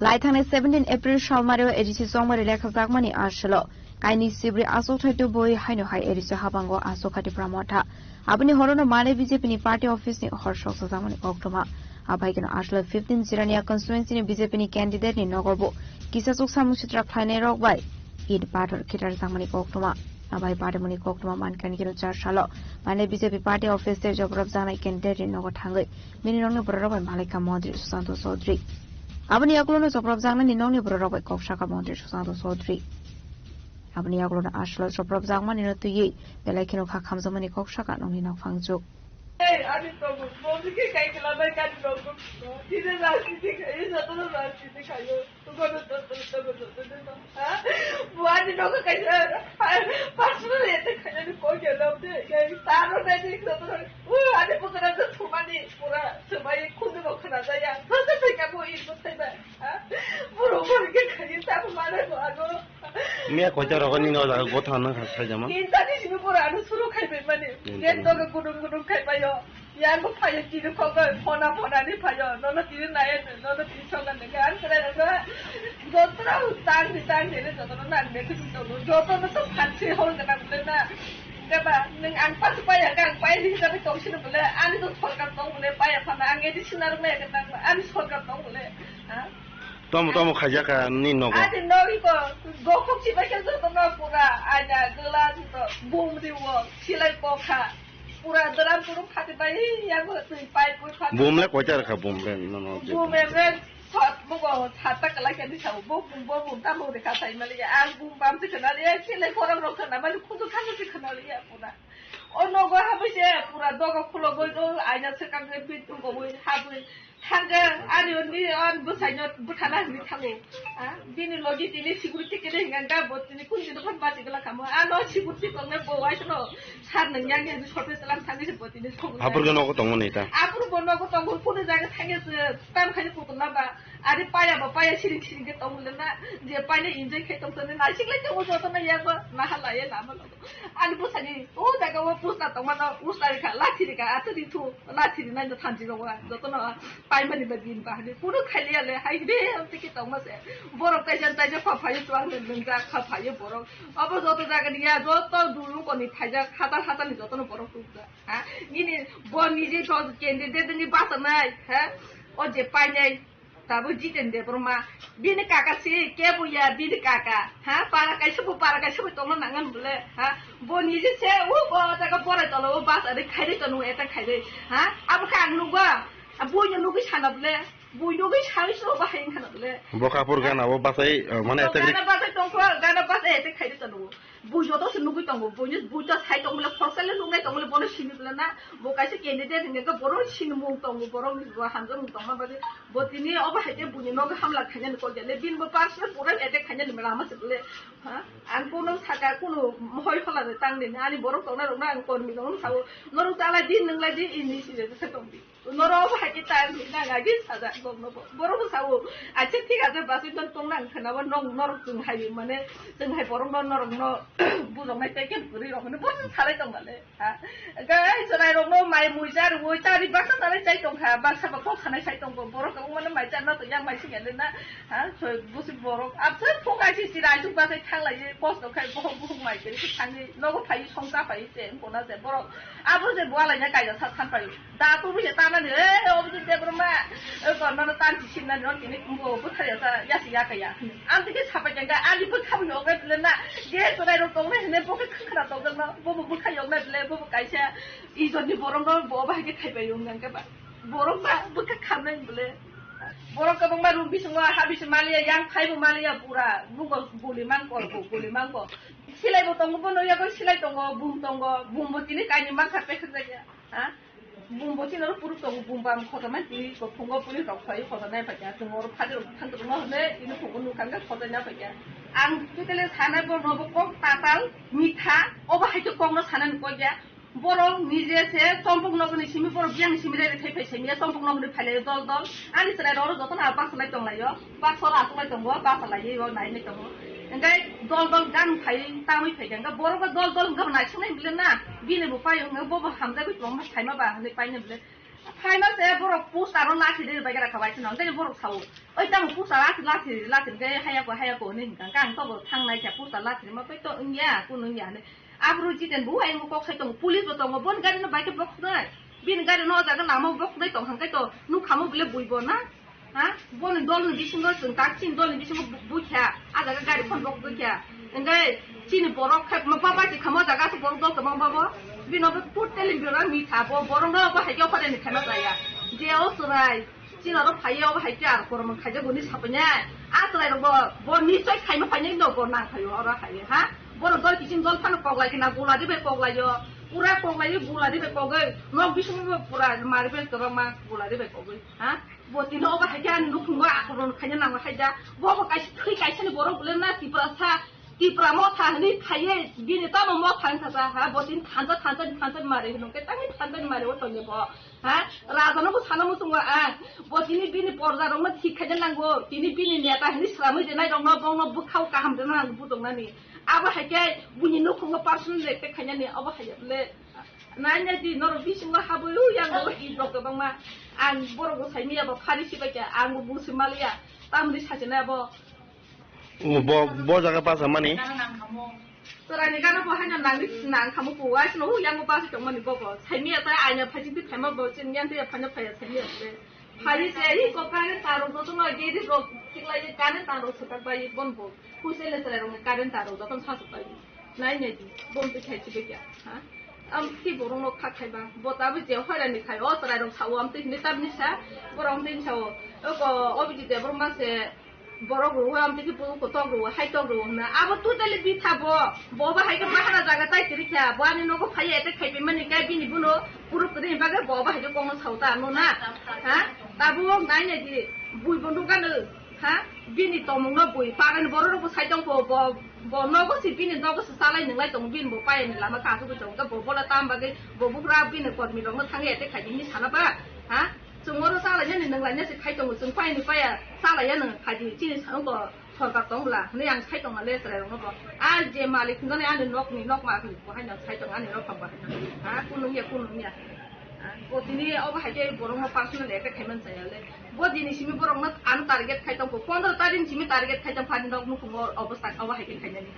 Laithangni seventeen April salmario A D C chongmari lekhajakmani aswlo kainwi sibri achukthai tubui haino hai A D C habango achukha Tipra Motha. Aboni horono mane B J P ni party office ni hor sok sajakmani koktwma. Abai keno aswlo fifteen Jirania constituency ni B J P ni candidate ni nogo bo kisachuk samung sitra khlainai rok bai in pathor khitar jakmani koktwma. Abai party mungni koktwma mankha keno char salo mane B J P party office tei jobrok jaknai candidate ni nogo thangwi bini nokni bororok bai malaikha Montri Susanto Chaudhary. Aboni yagulono jobrok jaknani nokni bororok bai kok sakha Montri Susanto Chaudhary. Aboni yagulono aswlo jobrok jakmani no twiwi belai kheno kha khamjakmani kok sakha nokni nokphang juk. Ei, ani tongo, tongo khe kai kla bai kani tongo. Tini rajniti khai, jotono rajniti khaio. Tongo, tongo, tongo, tongo, tongo, ha? Bo ani nogo kaisa, ha? Personal attack khainani koi khe lobde, kai taro nani jotono. U, ani bwkra jo thumani, pura swbai khundu bo khna jaya. Sasa thai ka bo in bo thai ba, ha? Boro boro khe khai ta bo mane bo ano. Miya koita rogo nini o jaga gotha nang kha saijama. Kinta ni simi pura ano suru khai bai mani. Kinta ni. Gen doga gudung gudung khai bayo. Yang bo phayo tini khogoi phona phona ni phayo. Nono tini naye, nono tini soga nengke. Ang kare nengke. Jotono tang ni tang ni jotono nang nengke jotono. Jotono to phansi hol kana bole na. Kaba neng ang pas paya kang pai ni kata tong sini bole. Ani to sorkar tong bole paya phana ang edi sinar me kata ani sorkar tong bole. Ha? Tomo, tomo khaijak ka ni nogo. Ani nogi ko, gokok si bai khe joto no pura, aina gela joto, bum ri wo, silai kokha, pura dram puru phati bai, ya go twi pai pui phati. Bum le koita rakha bum le, no, no, je. Bum em le, sat mo go, sat ta kala khe ni sa, bo bum, bo bum ta mo de ka sai mali ya, ang bum bam se khna le, silai koram ro khna mali, khudu khana se khna le ya pura. O nogo ha bai se, pura dogo khulo goi do, aina se ka ge bit go goi, ha goi. Thangkhe ani oni ani bwsaino bwthana hinwi thango. Ha? Bini logi tini security kene hinga ga bo tini kun tini kon basi gala kamo. Ano security tongnai bo waisano sar nang yang yang sote telam thangwi se bo tini song. Apur ga nogo tongo neta. Apur bo nogo tongo kunu jaga thangwi se tam khani kutu laba. Ari paya ba paya siring siring ke tongo le na. Je paya enjoy khe tong tong na sik lai tongo joto na ya ba na hala ye lama logo. Ani bwsani o jaga o pusna tongmano usna rikha, lathi rikha, atwrwi thu, lathi rinai no thanchi rogo, jotono paimani ba din bahani, kunu khailiya le, hai hide, tiki tongma se, borok taisa taisa kha phaio, chuang le nungjak kha phaio borok, obo joto jaga ni ya, joto dulu koni phaijak, hatal hatal ni jotono borok tukjak, ha, nini bo niji to candidate ni basa nai, ha, o je painai. Tabuk Jiten Debbarma, bini kaka si, kebo ya, bini kaka, ha, para kaisa bo, para kaisa bo tongna nangan bole, ha, bo niji se, u bo jaga borai tolo, o bus ari khairi tono, eta khairi, ha, abo kha ang nugo, a buino nugui sana bole, bui nugui sai so bahai khana bole. Bo kapur gana bo basai, eh, mane eta gana basai tongkho, gana basai eta khairi tono. Bui joto se nugui tongo, buini bui to sai tong bole, khorsa le lungnai tong bole, bono sini bole na, bo kaisa candidate hinga khe bono sini mung tongo, borok ni bo hamjak mung tongma bagwi, bo tini obo hai khe buini nogo hamla khainani kok ya le, bini bo personal pura attack khainani lama se bole, ha? Ang kuno saka, kuno mohoi phola de tang dini, ani borok tongnai rok no ang kormi rok no sao, norok ta lai di, nwng lai di, ini si je se tong di. Norok hai khe time hwnwi nang agi sajak borokno bo. Borok bo sao, "Acha thik acha basui tong tong nang khna bo nong norok chwng hai mane chwng hai borokno norokno bujoknai tei khe bwrwi rok hwnwi bo salai tong bale." Ha? Gai chwrai rokno mai mui jar ui tari baksa salai chai tong kha, baksa ba kok sanai sai tong bo. Borok wng mano mai jar na to yang mai sing ele na. Ha? Soi busi borok abse phok ai si chira ai chuk ba sai thang lai kosto khai bohok bohok mai kiri thangwi nogo phai song cha phai se wng kona se borok abo je bo alai na kaisa sa san phai. Da tu bui se tana ni, eh, obo je Debbarma, eh, kon mano tan si sin na ni, on kini kumbo bwtha ya sa, ya si ya ka ya. Am tike sapa jeng ka, ani bwkha bo yok na bile na, je torai rok tong na hene bo ke khna tong na, bo bo bwkha yok na bile, bo bo kaisa, ijor ni borok no bo ba ke khai bai yung nang ka ba. Borok ba bwkha kham na bile. Borok ka bang ma room bising ha bisi maliya, yang khai bo maliya pura, bu ko guli mang ko, bu guli mang ko. Silai bo tongo, bo noya ko silai tongo, bum tongo, bum bo tini kaini mang kha pe khak ya. Ha? Bumbo chini oro puruk tongo, bumbo ang khotorma twi ko phungo puli rok khlai khotornai phaikha. Chwng oro phadi rok thang rok no hwnwi ini phungo nukha khe khotornai phaikha. Ang totally sanai borok no bo kok tatal, mitha, obo hai khe kok no sanani kok ya. Borok nije se chompok nokni simi borok biyang simi rere thai phai simi ya chompok nokni phailai dol dol. Ani chwrai rok oro jotono bak salai tong lai o. Bak sora aswk lai tongo, bak salai o nai nai tongo. Hingke dol dol gang phai tamwi phai khe, hingke borok bo dol dol hingke bo naisuk nai bile na, bini bo pai hingke bo bo hamjagwi tongma phaima ba hinui paina bile. Phaima se borok poster o lathi de bai gara kha bai sino, hingke borok sao, "Oi tamo poster lathi, lathi, lathi hingke haya ko, haya ko," hinui hingka, hingke ang tobo thang nai kha poster lathi ma pai to wngya, kunu wngya hinui. Aboro Jiten bo ayang kok sai tongo, police bo tongo, boni gari no bai khe boknai, bini gari no o jaga lama o boknai tong hingke to nukha mo bile bui bo na. Ha? Boni dolni bisingo chwng tak chini dolni bisingo bu-, bukha. A jaga gari phone rok bukha. Hingke chini borok khe ma baba si khamo jaga se borok dol kwbang babo. Bino bo totally bino mitha bo borok no bo hai khe hoden ni khema jaya. Je o chwrai chini oro phaiya obo hai khe ar kormo khaijak boni sapanya. A chwrai rok bo, bo nichoi khaima phainai no bo nang phaio oro hai ha. Borok dol kiching dol phano koklai khna gula dibai koklai o. Pura koklai o gula dibai kogoi. Nok bisingo bo pura marbel kwbangma gula dibai kogoi. Ha? Bo tini obo hai khe ani nukhungo akoron khaina nango hai da. Bo bo kaisa thwi kaisa ni borok bole na Tiprasa, Tipra motha hinui khaiye bini tamo motha wngkha sa ha. Bo tini thansa, thansa, thansa mari hinung khe tangwi thansa ni mari o tongye bo. Ha? Raja no bo sana muchungo ang. Bo tini bini porja rok no thik khaina nango. Tini bini neta hinui sramwi rinai rok no bong no bwkhao kaham rina nango budok nani. Abo hai khe buini nukhungo personal attack khainani obo hai bole. Nai nai di, norok bisingo habwi, o yang bo i rok kwbangma. Ang borok bo sai miya bo phari si bai kha, ang bo busi maliya. Tamni sachina bo. O bo, bo jaga basa mani. Chwraini gana bo haino nangni nang khamu ko, wai sino, o yang bo basa tongmani bo bo. Sai miya ta aina phaji bi phaima bo, chin yang te phanya phaya sai miya se. Phari se, i ko current tar rok jotono gate rok tiklai current tar rok swkak bai bon bo. Phuisele chwrai rok ni current tar rok jotono sasuk bai. Nai nai di, bon te khai chibai kya. Ha? Am ti borok no kha khai ba. Bo ta bo je hoira ni khai o chwrai rok sao am te hini tab ni sa. Borok am te ni sao. O ko obi di de borok ma se. Borok rw am tiki puru kotok rw hai tok rw hwnna. Abo totally bitha bo. Bo ba hai khe bahana jaga tai tiri kha. Bo ani nogo phai attack khai phaimani kai bini bono puru kwrwi bagwi bo ba hai khe kokno sao ta ano na. Ha? Tabuk nai nai di. Bui bo nukha nw. Ha? Bini tongmung no bui. Pagan borok rok bo sai tong bo. Bo, bo nogo si bini nogo si salai nwnglai tongo. Bini bo payani lama kasu bo chong ta bo bola tam bagwi bo bugra bini kormi rok no thangwi attack khai bini sana ba. Ha? Chwng oro chalainani nwnglainase khai tongo, chwng paini paya chalaiya nwng khaidi, chini wngkha sorkar tong bwla hwnwi ang sai tongna le chwrairokno bo. A je malik hwnjani ani nokni nokma hwnwi bo haino sai tong ani rophang bo haino. Ha, kunung ya, kunung ya. Ha, bo tini obo hai khe borokno personal attack khai man chaya le. Bo dini simi borokno ano target khai tong bo, pondro tarikni simi target khai tong phani nok nukhungo obostha obo hai khe khainani.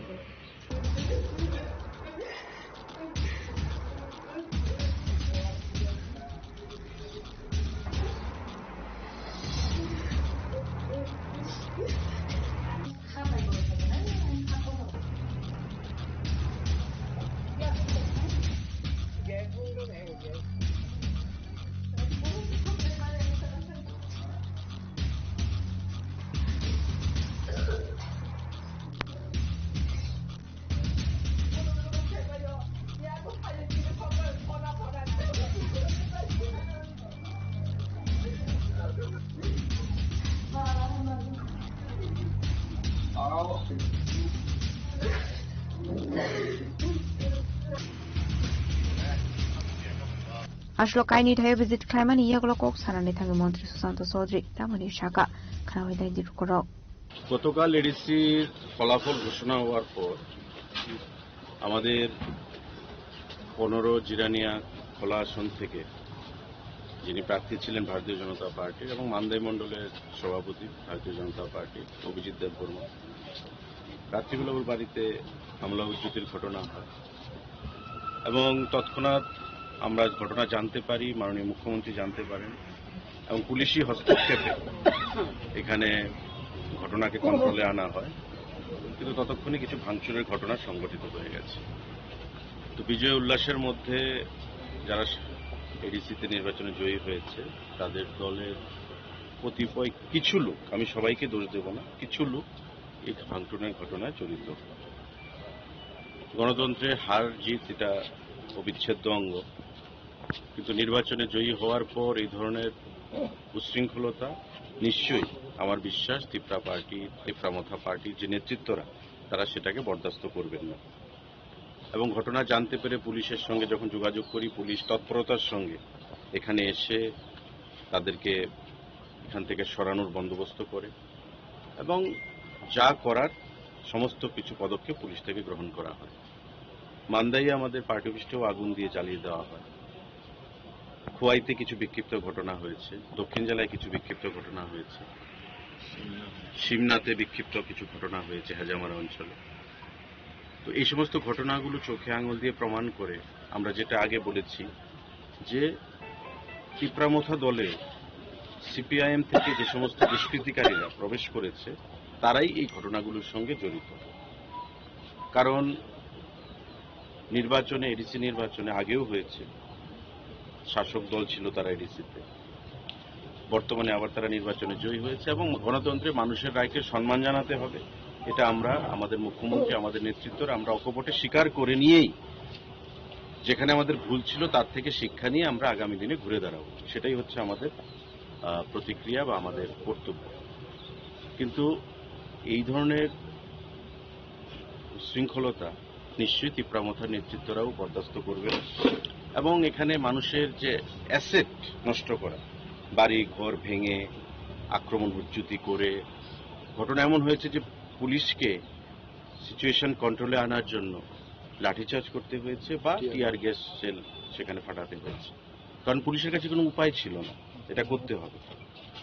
Aswk kainwi thaio visit khlaimani yagulo kok sanani thangwi Montri Sushanta Chaudhary tamoni sakha, khwnawidai di rukorok. গতকাল এডিসির ফলাফল ঘোষণা হওয়ার পর আমাদের পনেরো জিরানিয়া খোলা আসন থেকে যিনি প্রার্থী ছিলেন ভারতীয় জনতা পার্টির এবং মান্দাই মণ্ডলের সভাপতি ভারতীয় জনতা পার্টির অভিজিৎ দেববর্মা রাত্রিবেলা ওর বাড়িতে হামলা উজ্জুতির ঘটনা হয় এবং তৎক্ষণাৎ আমরা ঘটনা জানতে পারি, মাননীয় মুখ্যমন্ত্রী জানতে পারেন এবং পুলিশি হস্তক্ষেপে এখানে ঘটনাকে কন্ট্রোলে আনা হয়, কিন্তু ততক্ষণে কিছু ভাঙচুরের ঘটনা সংঘটিত হয়ে গেছে। তো বিজয় উল্লাসের মধ্যে যারা এডিসিতে নির্বাচনে জয়ী হয়েছে, তাদের দলের কতিপয় কিছু লোক, আমি সবাইকে দোষ দেব না, কিছু লোক এই ভাঙচুরের ঘটনায় জড়িত। গণতন্ত্রে হার জিত এটা অবিচ্ছেদ্য অঙ্গ, কিন্তু নির্বাচনে জয়ী হওয়ার পর এই ধরনের উচ্ছৃঙ্খলতা নিশ্চয়ই, আমার বিশ্বাস, তিপ্রা পার্টি, তিপ্রা মথা পার্টির যে নেতৃত্বরা, তারা সেটাকে বরদাস্ত করবেন না। এবং ঘটনা জানতে পেরে পুলিশের সঙ্গে যখন যোগাযোগ করি, পুলিশ তৎপরতার সঙ্গে এখানে এসে তাদেরকে এখান থেকে সরানোর বন্দোবস্ত করে এবং যা করার সমস্ত কিছু পদক্ষেপ পুলিশ থেকে গ্রহণ করা হয়। মান্দাইয়ে আমাদের পার্টি অফিসটাও আগুন দিয়ে জ্বালিয়ে দেওয়া হয়। খোয়াইতে কিছু বিক্ষিপ্ত ঘটনা হয়েছে, দক্ষিণ জেলায় কিছু বিক্ষিপ্ত ঘটনা হয়েছে, সিমনাতে বিক্ষিপ্ত কিছু ঘটনা হয়েছে হেজামারা অঞ্চলে। তো এই সমস্ত ঘটনাগুলো চোখে আঙুল দিয়ে প্রমাণ করে আমরা যেটা আগে বলেছি যে তিপ্রামথা দলে সিপিআইএম থেকে যে সমস্ত দুষ্কৃতিকারীরা প্রবেশ করেছে, তারাই এই ঘটনাগুলোর সঙ্গে জড়িত। কারণ নির্বাচনে, এডিসি নির্বাচনে আগেও হয়েছে, শাসক দল ছিল তারা এডিসিতে, বর্তমানে আবার তারা নির্বাচনে জয়ী হয়েছে এবং গণতন্ত্রে মানুষের রায়কে সম্মান জানাতে হবে। এটা আমরা, আমাদের মুখ্যমন্ত্রী, আমাদের নেতৃত্বরা আমরা অকপটে স্বীকার করে নিয়েই যেখানে আমাদের ভুল ছিল তার থেকে শিক্ষা নিয়ে আমরা আগামী দিনে ঘুরে দাঁড়াবো। সেটাই হচ্ছে আমাদের, আহ, প্রতিক্রিয়া বা আমাদের কর্তব্য। কিন্তু এই ধরনের শৃঙ্খলতা নিশ্চয়ই তিপ্রামথার নেতৃত্বরাও বরদাস্ত করবে না। এবং এখানে মানুষের যে অ্যাসেট নষ্ট করা, বাড়ি ঘর ভেঙে আক্রমণ উজ্জুতি করে, ঘটনা এমন হয়েছে যে পুলিশকে সিচুয়েশন কন্ট্রোলে আনার জন্য লাঠিচার্জ করতে হয়েছে বা টিয়ার টিয়ার গ্যাস শেল সেখানে ফাটাতে হয়েছে, কারণ পুলিশের কাছে কোনো উপায় ছিল না, এটা করতে হবে।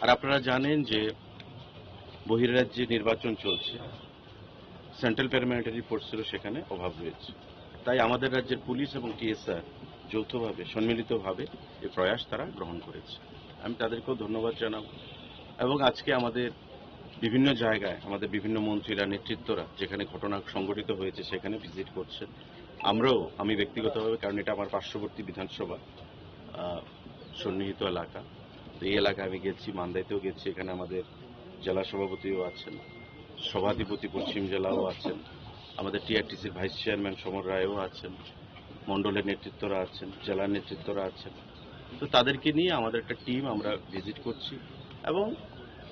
আর আপনারা জানেন যে বহিরাজ্যে নির্বাচন চলছে, সেন্ট্রাল প্যারামিলিটারি ফোর্সেরও সেখানে অভাব রয়েছে। তাই আমাদের রাজ্যের পুলিশ এবং টিএসআর যৌথভাবে, সম্মিলিতভাবে এই প্রয়াস তারা গ্রহণ করেছে। আমি তাদেরকেও ধন্যবাদ জানাবো। এবং আজকে আমাদের বিভিন্ন জায়গায় আমাদের বিভিন্ন মন্ত্রীরা, নেতৃত্বরা যেখানে ঘটনা সংঘটিত হয়েছে সেখানে ভিজিট করছেন। আমরাও, আমি ব্যক্তিগতভাবে, কারণ এটা আমার পার্শ্ববর্তী বিধানসভা, আহ, সন্নিহিত এলাকা, তো এই এলাকায় আমি গেছি, মান্দাইতেও গেছি, এখানে আমাদের জেলা সভাপতিও আছেন, সভাধিপতি পশ্চিম জেলাও আছেন, আমাদের টিআরটিসির ভাইস চেয়ারম্যান সমর রায়ও আছেন, মণ্ডলের নেতৃত্বরা আছেন, জেলার নেতৃত্বরা আছেন। তো তাদেরকে নিয়ে আমাদের একটা টিম আমরা ভিজিট করছি এবং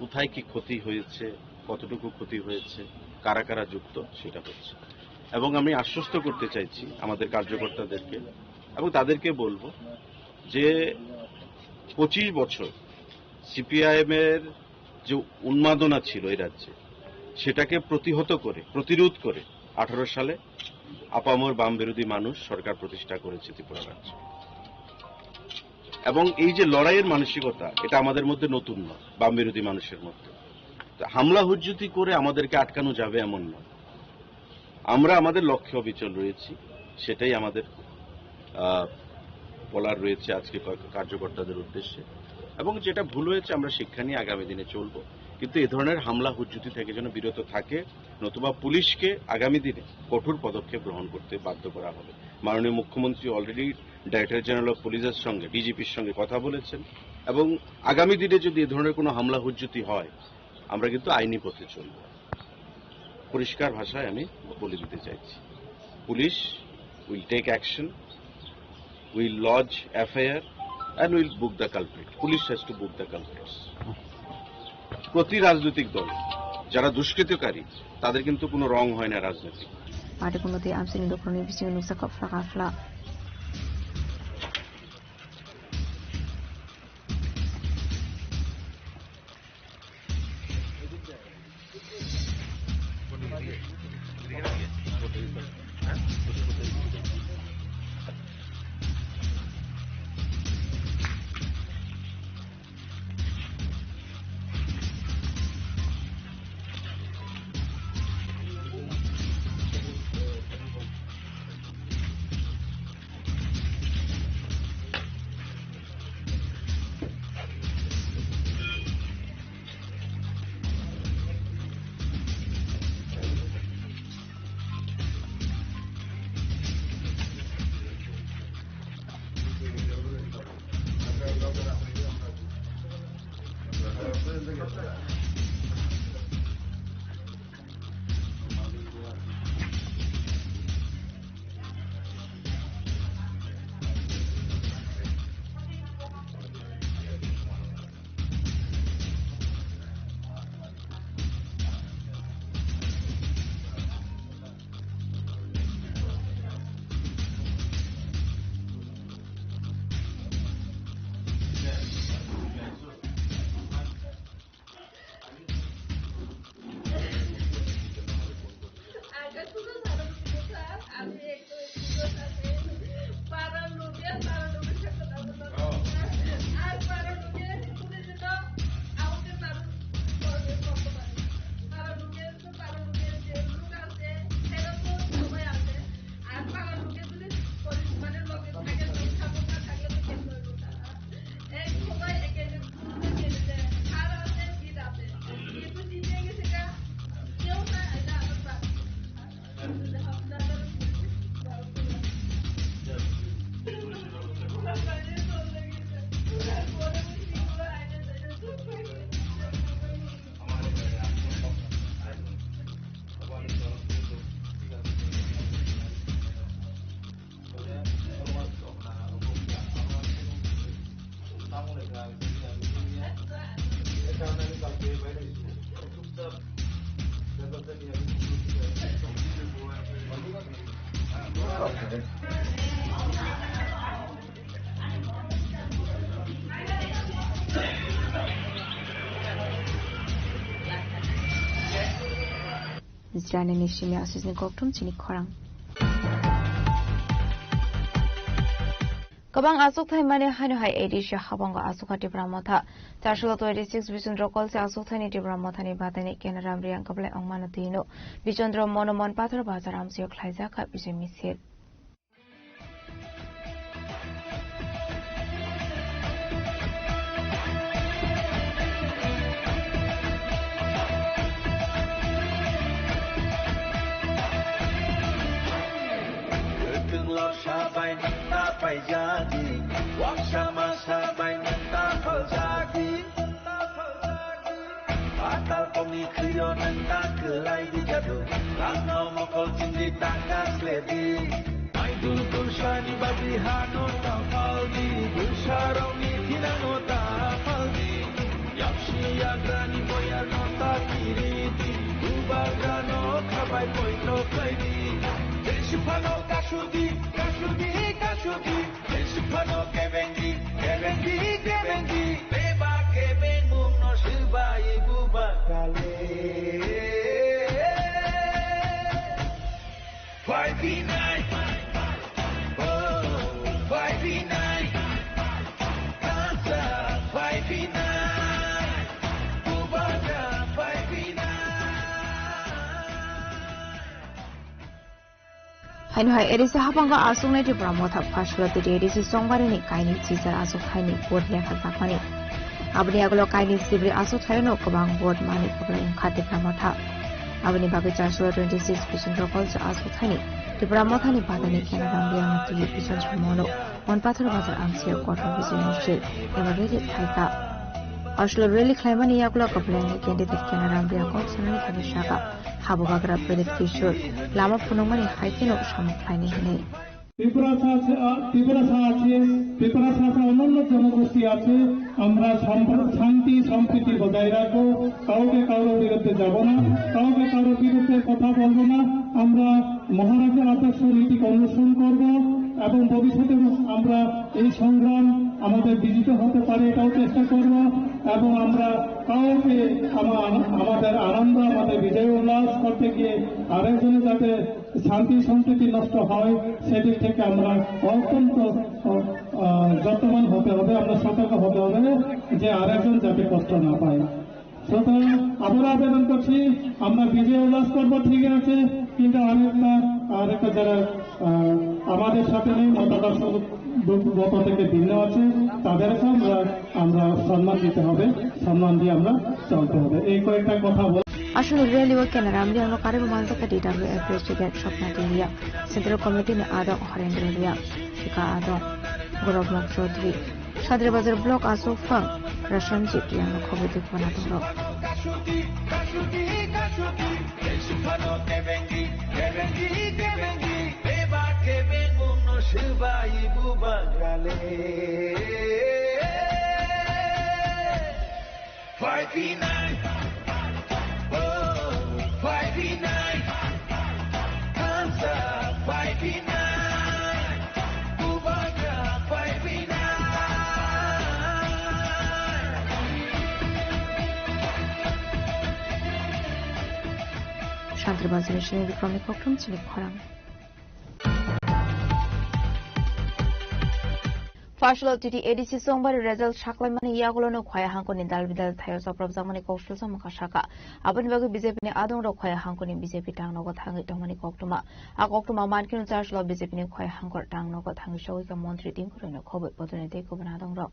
কোথায় কি ক্ষতি হয়েছে, কতটুকু ক্ষতি হয়েছে, কারা কারা যুক্ত, সেটা হচ্ছে। এবং আমি আশ্বস্ত করতে চাইছি আমাদের কার্যকর্তাদেরকে এবং তাদেরকে বলবো যে পঁচিশ বছর সিপিআইএম এর যে উন্মাদনা ছিল এই রাজ্যে, সেটাকে প্রতিহত করে, প্রতিরোধ করে আঠারো সালে আপামর বাম বিরোধী মানুষ সরকার প্রতিষ্ঠা করেছে ত্রিপুরা রাজ্যে। এবং এই যে লড়াইয়ের মানসিকতা, এটা আমাদের মধ্যে নতুন নয়, বাম বিরোধী মানুষের মধ্যে। তো হামলা হুজ্জুতি করে আমাদেরকে আটকানো যাবে এমন নয়। আমরা আমাদের লক্ষ্যে অবিচল রয়েছি, সেটাই আমাদের, আহ, বলার রয়েছে আজকে ক-, কার্যকর্তাদের উদ্দেশ্যে। এবং যেটা ভুল হয়েছে আমরা শিক্ষা নিয়ে আগামী দিনে চলবো, কিন্তু এ ধরনের হামলা হুজ্জুতি থেকে যেন বিরত থাকে, নতুবা পুলিশকে আগামী দিনে কঠোর পদক্ষেপ গ্রহণ করতে বাধ্য করা হবে। মাননীয় মুখ্যমন্ত্রী অলরেডি ডাইরেক্টর জেনারেল অফ পুলিশের সঙ্গে, ডিজিপির সঙ্গে কথা বলেছেন এবং আগামী দিনে যদি এ ধরনের কোনো হামলা হুজ্জুতি হয়, আমরা কিন্তু আইনি পথে চলব। পরিষ্কার ভাষায় আমি বলে দিতে চাইছি, police will take action, will lodge FIR and will book the culprit. Police has to book the culprits. প্রতি রাজনৈতিক দল যারা দুষ্কৃতকারী, তাদের কিন্তু কোনো রং হয় না রাজনৈতিক। Party kunoti amsini dophani bisingo nukjakha phlaka phla. Janani simi aswkni kokthum chini khorang. Kwbang achukthai mani haino hai A D C habango achukha Tipra Motha. Charsulo twenty six Bichondro Kolse achukthani Tipra Mothani bataini Kenaram Riyang kwplai wngmano twino Bichondro Mono Monpathar Bazar amchaio khlaijakha bijai misil. Kwthwng lorsa bai nwng ta paijadi, waksa masa bai nwng ta phaljadi. Atal kongni khwio nang ta kwlai di jadu. Langno mokol chindi taka sledi. Aidul tulsani bagwi hano ta phaldi. Dulsarokni thinano ta phaldi. Yapsi yagrani boyarno ta kiridi. Bubagrano khabai poito khlaidi. Tei siphano kasudi, kasudi, kasudi. Phano kebengi, kebengi, kebengi. Beba kebengmungno swbai buba kale. Phai phinai. Oh, phai phinai. Kansa phai phinai. Bubagra phai phinai. Haino hai A D C haphango achuknai Tipra Motha Phasalati A D C chongbarini kainwi chichar achukthani vote lekha jakmani. Aboni yagulo kainwi sibri achukthai-no kwbang vote manwi kwplai wngkha Tipra Motha. Aboni bagwi charso twenty six percent rokol cha achukthani Tipra Mothani badani Kena Ramriang twi Bichon Sumono Monpathar Bazar amchio kotor Bichon Mushil eba rally khlaikha. Aswk rally khlaimani yagulo kwplai wngkha candidate Kena Ramriang kok sanani thani saka. Habubagra Pradeep Kishore lama phunukmani hai kheno samung khlainai hwnwi. Tripura সা-, আ, ত্রিপুরা সা আছে, ত্রিপুরা সা আছে, অন্যান্য জনগোষ্ঠী আছে, আমরা সম্প্র-, শান্তি সম্প্রীতি বজায় রাখবো, কাউকে কারোর বিরুদ্ধে যাব না, কাউকে কারোর বিরুদ্ধে কথা বলবো না। আমরা মহারাজের আদর্শ নীতিকে অনুসরণ করব এবং ভবিষ্যতে আমরা এই সংগ্রাম আমাদের বিজিত হতে পারে, এটাও চেষ্টা করব। এবং আমরা কাউকে আমা-, আমাদের আনন্দ, আমাদের বিজয় উল্লাস করতে গিয়ে আরেকজনের যাতে শান্তি সম্প্রীতি নষ্ট হয়, সেদিক থেকে আমরা অত্যন্ত, আহ, আহ, যত্নবান হতে হবে, আমরা সতর্ক হতে হবে যে আরেকজন যাতে কষ্ট না পায়। সুতরাং আবারও আবেদন করছি, আমরা বিজয় উল্লাস করব, ঠিক আছে, কিন্তু আরেকটা, আরেকটা যারা, আহ, আমাদের সাথে নেই, মতাদর্শগত থেকে ভিন্ন আছে, তাদেরকে আমরা, আমরা সম্মান দিতে হবে, সম্মান দিয়ে আমরা চলতে হবে। এই কয়েকটা কথা বল- Aswkni rally o Kena Ramriang no karwi manjakha D W F president Swapna Reang, Central Committee ni adong Horendra Reang, Sika adong Gorobmok Chaudhary, Sadri Bazar Block Achuk Phang Rasanjit Reang no khobwi twi phano tongo. Phai phinai, oh, phai phinai, kansa phai phinai, bubagra phai phinai. Shantrabazar ni simi Bikromni kokthum chini khorang. Phasalati A D C chongbari result saklaimani yagulono Khowai hangkoni dal bidal thaio chopropjakmani kok sujak mwkha saka. Aboni bagwi B J P ni adongrok Khowai hangkoni B J P tangnogo thangwi tongmani koktwma. A koktwma mankheno Charchlo B J P ni Khowai hangkor tangnogo thangwi sogwikha montri Tinku Royno khobwi bodolni tei kubun adongrok.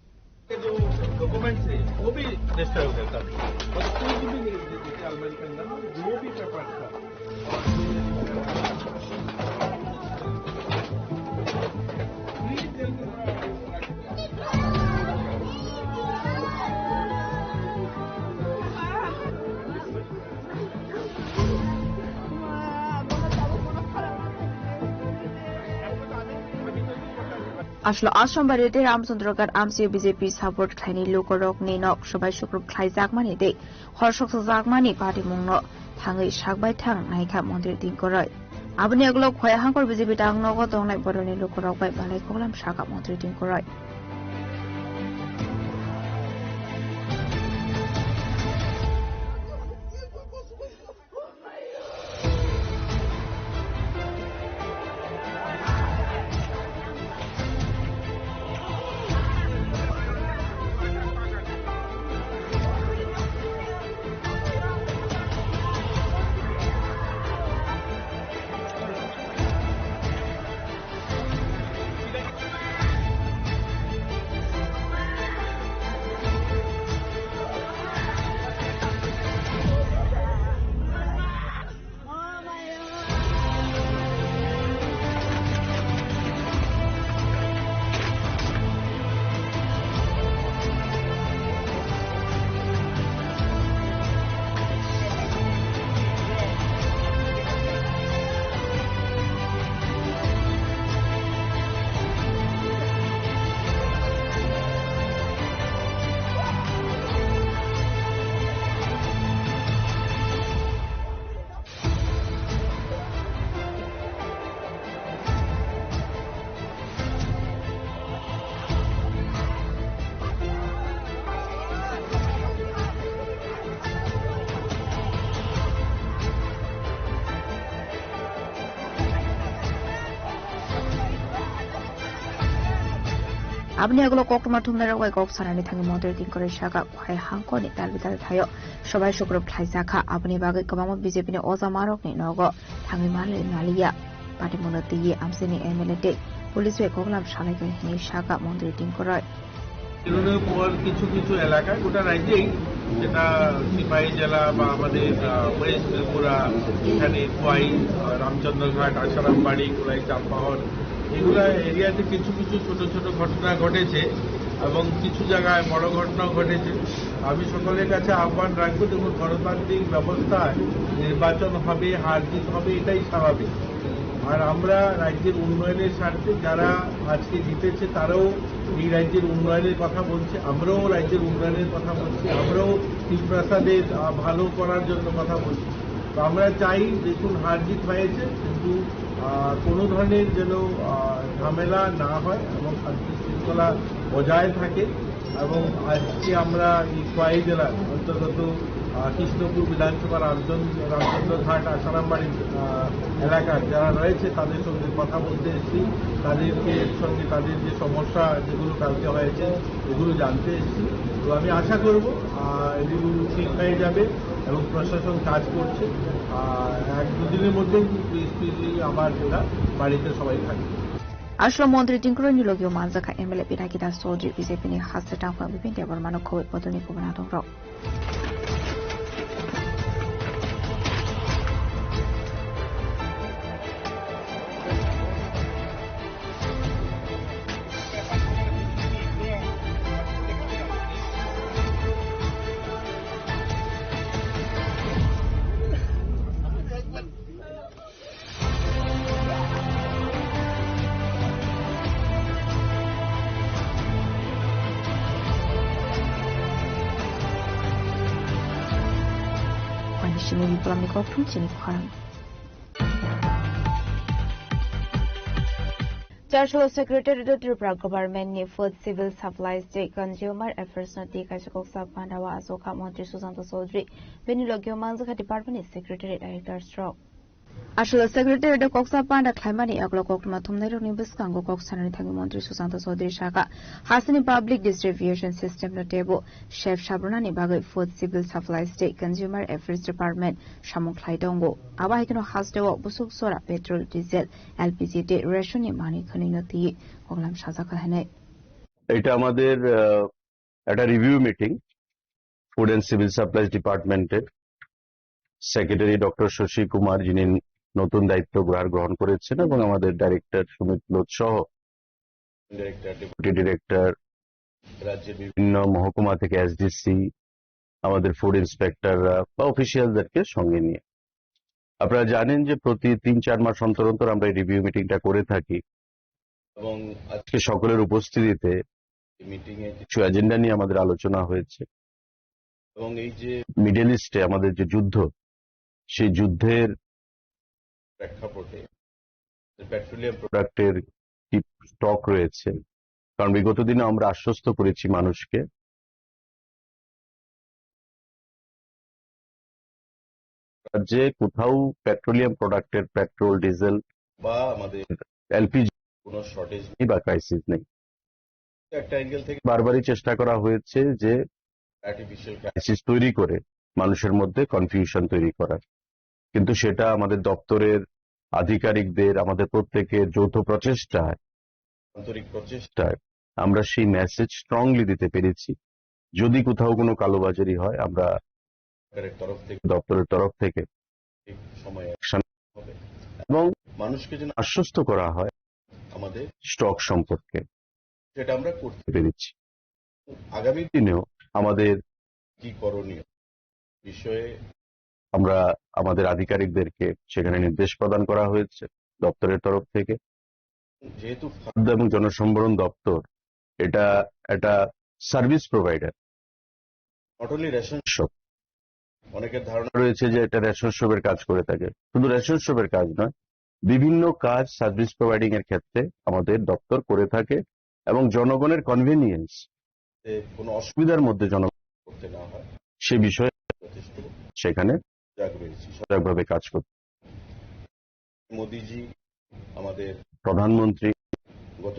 जो डॉक्यूमेंट्स है, वो भी डिस्ट्रॉय हो जाता है। और कोई भी नहीं देते थे अलमारी के अंदर, जो भी पेपर्स था। Aswkno Asombario tei Ramchandraghat amchio B J P support khlainai lukurokni nok swbai sukrub khlaijakmani tei hor soksajakmani patimungno thangwi sakbai thang naikha Montri Tinku Roy. Aboni ulo Khowai hangkor B J P tangnogo tongnai borokni lukurok bai belai koklam sakha Montri Tinku Roy. Aboni yagulo koktwma thumnairok bai kok sanani thangwi montri Tinkorai sakha, khwai hangkoni dalbidal thaio sobai sukrub khlaijakha, aboni bagwi kwbangma B J P ni ojamarokni nogo thangwi manlai maliya. Patimungno twiwi amchaini M L A tei police bai koklam salaikha hwnwi sakha montri Tinkorai. তৃণমূলের পর কিছু কিছু এলাকায় গোটা রাজ্যেই, সেটা সিপাহী জেলা বা আমাদের, আহ, ওয়েস্ট ত্রিপুরা, এখানে খোয়াই, আহ, রামচন্দ্রঘাট, আশারামবাড়ি, কোলাই চাম্পাহন, এগুলা এরিয়াতে কিছু কিছু ছোট ছোট ঘটনা ঘটেছে এবং কিছু জায়গায় বড় ঘটনাও ঘটেছে। আমি সকলের কাছে আহ্বান রাখবো, দেখুন, গণতান্ত্রিক ব্যবস্থায় নির্বাচন হবে, হার জিত হবে, এটাই স্বাভাবিক। আর আমরা রাজ্যের উন্নয়নের স্বার্থে, যারা আজকে জিতেছে, তারাও এই রাজ্যের উন্নয়নের কথা বলছে, আমরাও রাজ্যের উন্নয়নের কথা বলছি, আমরাও ত্রিপ্রাসাদের, আহ, ভালো করার জন্য কথা বলছি। তো আমরা চাই, দেখুন, হার জিত হয়েছে, কিন্তু, আহ, কোনো ধরনের যেন, আহ, ঝামেলা না হয় এবং শান্তি শৃঙ্খলা বজায় থাকে। এবং আজকে আমরা এই খোয়াই জেলার অন্তর্গত, আহ, কৃষ্ণপুর বিধানসভা রামচন্দ্র, রামচন্দ্রঘাট আশারামবাড়ি, আহ, এলাকার যারা রয়েছে, তাদের সঙ্গে কথা বলতে এসেছি, তাদেরকে সঙ্গে তাদের যে সমস্যা যেগুলো কালকে হয়েছে, এগুলো জানতে এসেছি। তো আমি আশা করব, আহ, এগুলো ঠিক হয়ে যাবে এবং প্রশাসন কাজ করছে। আর এক দুদিনের মধ্যেই কিন্তু পরিস্থিতি আবার ফেরা বাড়িতে সবাই থাকবে। Aswk montri Tinkorai ni logi o manjakha M L A Pinaki Das Chaudhary, B J P ni haste tangphang Bipin Debbarma no khoboi bodolni kubun adongrok. Ani simi biplamni kokthum chini khorang. Charchalo Secretariat o Tripura Government ni Food, Civil Supplies tei Consumer Affairs no twi kaisa koksa panda o achukha Montri Sushanta Chaudhary, bini logi o manjakha Department ni Secretary Directors rok. Aswk Secretariat o koksa panda khlaimani yagulo koktwma thumnairokni bwskango kok sanani thangwi Montri Sushanta Chaudhary sakha, hasteni public distribution system no teibo sep sabrunani bagwi Food, Civil Supplies tei Consumer Affairs Department samung khlai tongo. Abo hai kheno hasteo bwswk jora petrol, diesel, L P G tei ration ni manwi khwnwi no twi koklam sajakha hwnwi. এটা আমাদের, আহ, একটা review meeting food and civil supplies ডিপার্টমেন্টের secretary doctor Shashi কুমার, যিনি নতুন দায়িত্বভার গ্রহণ করেছেন, এবং আমাদের ডাইরেক্টর সুমিত লোধ সহ ডাইরেক্টর, ডেপুটি ডিরেক্টর, রাজ্যের বিভিন্ন মহকুমা থেকে এসডিসি, আমাদের ফুড ইন্সপেক্টররা বা অফিসিয়ালদেরকে সঙ্গে নিয়ে। আপনারা জানেন যে প্রতি তিন চার মাস অন্তর অন্তর আমরা এই রিভিউ মিটিংটা করে থাকি এবং আজকে সকলের উপস্থিতিতে এই মিটিংয়ে কিছু এজেন্ডা নিয়ে আমাদের আলোচনা হয়েছে এবং এই যে মিডল ইস্টে আমাদের যে যুদ্ধ, সেই যুদ্ধের প্রেক্ষাপটে পেট্রোলিয়াম প্রোডাক্টের কি স্টক রয়েছে, কারণ বিগত দিনে আমরা আশ্বস্ত করেছি মানুষকে রাজ্যে কোথাও পেট্রোলিয়াম প্রোডাক্টের পেট্রোল, ডিজেল বা আমাদের এলপিজি কোনো শর্টেজ নেই বা ক্রাইসিস নেই। একটা অ্যাঙ্গেল থেকে বারবারই চেষ্টা করা হয়েছে যে আর্টিফিশিয়াল ক্রাইসিস তৈরি করে মানুষের মধ্যে কনফিউশন তৈরি করার, কিন্তু সেটা আমাদের দপ্তরের আধিকারিকদের, আমাদের প্রত্যেকের যৌথ প্রচেষ্টায়, আন্তরিক প্রচেষ্টায় আমরা সেই মেসেজ স্ট্রংলি দিতে পেরেছি। যদি কোথাও কোনো কালোবাজারি হয়, আমরা সরকারের তরফ থেকে, দপ্তরের তরফ থেকে ঠিক সময়ে অ্যাকশন হবে এবং মানুষকে যেন আশ্বস্ত করা হয় আমাদের স্টক সম্পর্কে, সেটা আমরা করতে পেরেছি। আগামী দিনেও আমাদের কি করণীয় বিষয়ে আমরা আমাদের আধিকারিকদেরকে সেখানে নির্দেশ প্রদান করা হয়েছে দপ্তরের তরফ থেকে। যেহেতু খাদ্য এবং জনসম্ভরণ দপ্তর এটা একটা service provider, not only ration shop, অনেকের ধারণা রয়েছে যে এটা রেশন শপের কাজ করে থাকে। শুধু রেশন শপের কাজ নয়, বিভিন্ন কাজ সার্ভিস প্রোভাইডিং এর ক্ষেত্রে আমাদের দপ্তর করে থাকে এবং জনগণের কনভেনিয়েন্স, কোনো অসুবিধার মধ্যে জনগণ করতে না হয়, সে বিষয়ে যথেষ্ট সেখানে সজাগ রয়েছি। সজাগভাবে কাজ করতে। মোদিজি আমাদের প্রধানমন্ত্রী গত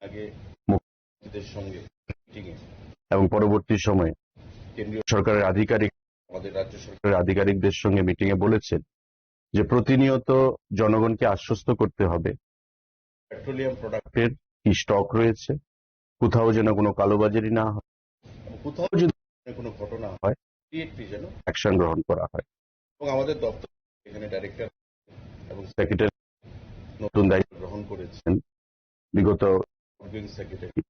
আগে মুখ-, এর সঙ্গে মিটিংয়ে এবং পরবর্তী সময়ে কেন্দ্রীয় সরকারের আধিকারিক, আমাদের রাজ্য সরকারের আধিকারিকদের সঙ্গে মিটিংয়ে বলেছেন যে প্রতিনিয়ত জনগণকে আশ্বস্ত করতে হবে পেট্রোলিয়াম প্রোডাক্টের কি স্টক রয়েছে, কোথাও যেন কোনো কালোবাজারি না হয়, এবং কোথাও যদি কোনো ঘটনা হয়, ইমিডিয়েটলি যেন অ্যাকশন গ্রহণ করা হয়। এবং আমাদের দপ্তর এখানে ডাইরেক্টর এবং সেক্রেটারি নতুন দায়িত্ব গ্রহণ করেছেন বিগত আউটগোয়িং সেক্রেটারি,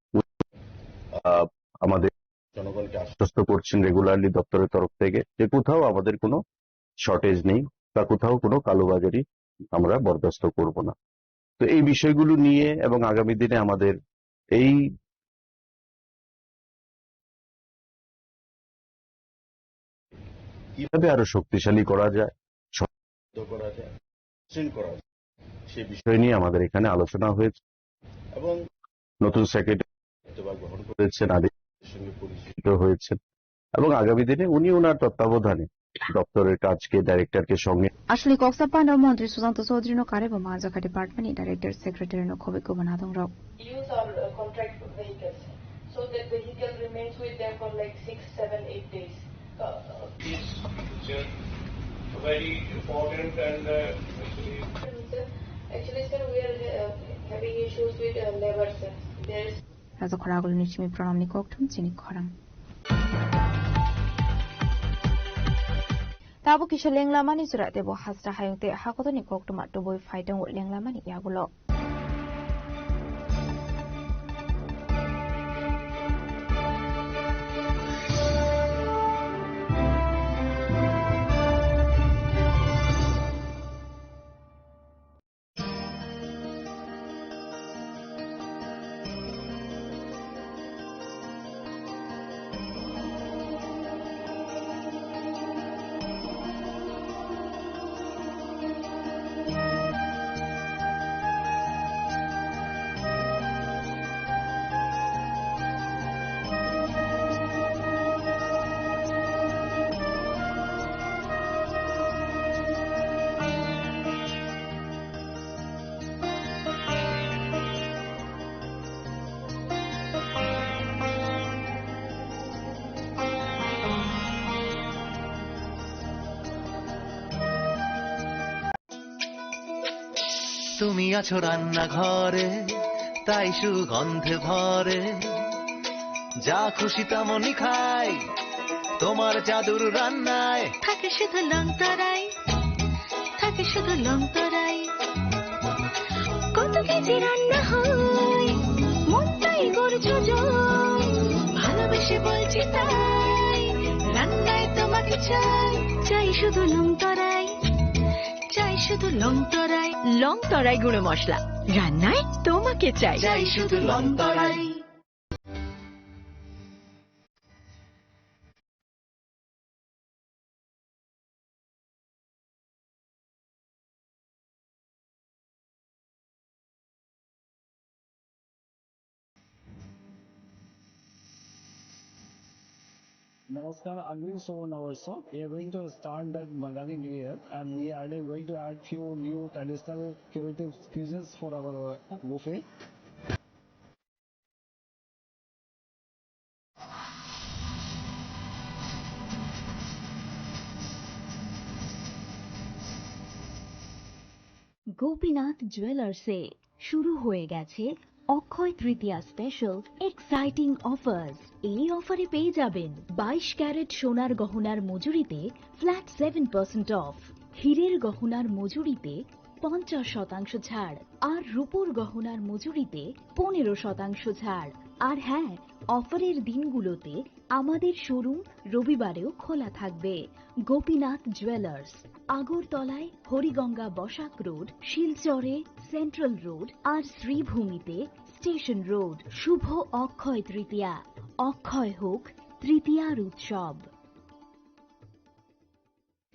আহ, আমাদের জনগণকে আশ্বস্ত করছেন রেগুলারলি দপ্তরের তরফ থেকে যে কোথাও আমাদের কোনো শর্টেজ নেই বা কোথাও কোনো কালোবাজারি আমরা বরদাস্ত করব না। তো এই বিষয়গুলো নিয়ে এবং আগামী দিনে আমাদের এই কিভাবে আরো শক্তিশালী করা যায়, সমৃদ্ধ করা যায়, মসৃণ করা যায়, সে বিষয় নিয়ে আমাদের এখানে আলোচনা হয়েছে এবং নতুন সেক্রেটারি দায়িত্বভার গ্রহণ করেছেন, আদিত্যের সঙ্গে পরিচিত হয়েছেন এবং আগামী দিনে উনি ওনার তত্ত্বাবধানে দপ্তরের কাজকে, ডাইরেক্টরকে সঙ্গে Aswlni kok sa panda Montri Susanto Chaudhary no kare bo manjakha department ni director secretary no khobwi kubun adongrok. Use our, uh, contract vehicles. So that vehicle remains with them for, like, six, seven, eight days. Uh, It's very important and, uh, actually Sir, actually, sir, we are, uh, having issues with, uh, labor, sir. There is Raja khorang agulni simi pranamni kokthum chini khorang. Tabuk kisa lenglamani jora tebo hasra hayung tei hakotorni koktwma tubui phai tongo lenglamani yagulo. তুমি আছো রান্নাঘরে, তাই সুগন্ধে ভরে। যা খুশি তেমনই খাই, তোমার জাদুর রান্নায়। থাকে শুধু লং তরাই, থাকে শুধু লং তরাই। কত কেজি রান্না হয়, মনটাই করছো জয়। ভালোবেসে বলছি তাই, রান্নায় তোমাকে চাই। চাই শুধু লং তরাই, চাই শুধু লং তরাই। লং তরাই গুঁড়ো মশলা, রান্নায় তোমাকে চাই। চাই শুধু লং তরাই। Namaskar, I'm doing so now also. We are going to start that Bangali New Year, and we are going to add few new traditional creative cuisines for our buffet. Gopinath জুয়েলার্সে শুরু হয়ে গেছে অক্ষয় তৃতীয়া স্পেশাল এক্সাইটিং অফার্স। এই অফারে পেয়ে যাবেন বাইশ ক্যারেট সোনার গহনার মজুরিতে ফ্ল্যাট সেভেন পার্সেন্ট অফ, হীরের গহনার মজুরিতে পঞ্চাশ শতাংশ ছাড়, আর রূপোর গহনার মজুরিতে পনেরো শতাংশ ছাড়। আর হ্যাঁ, অফারের দিনগুলোতে আমাদের শোরুম রবিবারেও খোলা থাকবে। গোপীনাথ জুয়েলার্স, আগরতলায় হরিগঙ্গা বসাক রোড, শিলচরে সেন্ট্রাল রোড আর শ্রীভূমিতে স্টেশন রোড। শুভ অক্ষয় তৃতীয়া, অক্ষয় হোক তৃতীয়ার উৎসব।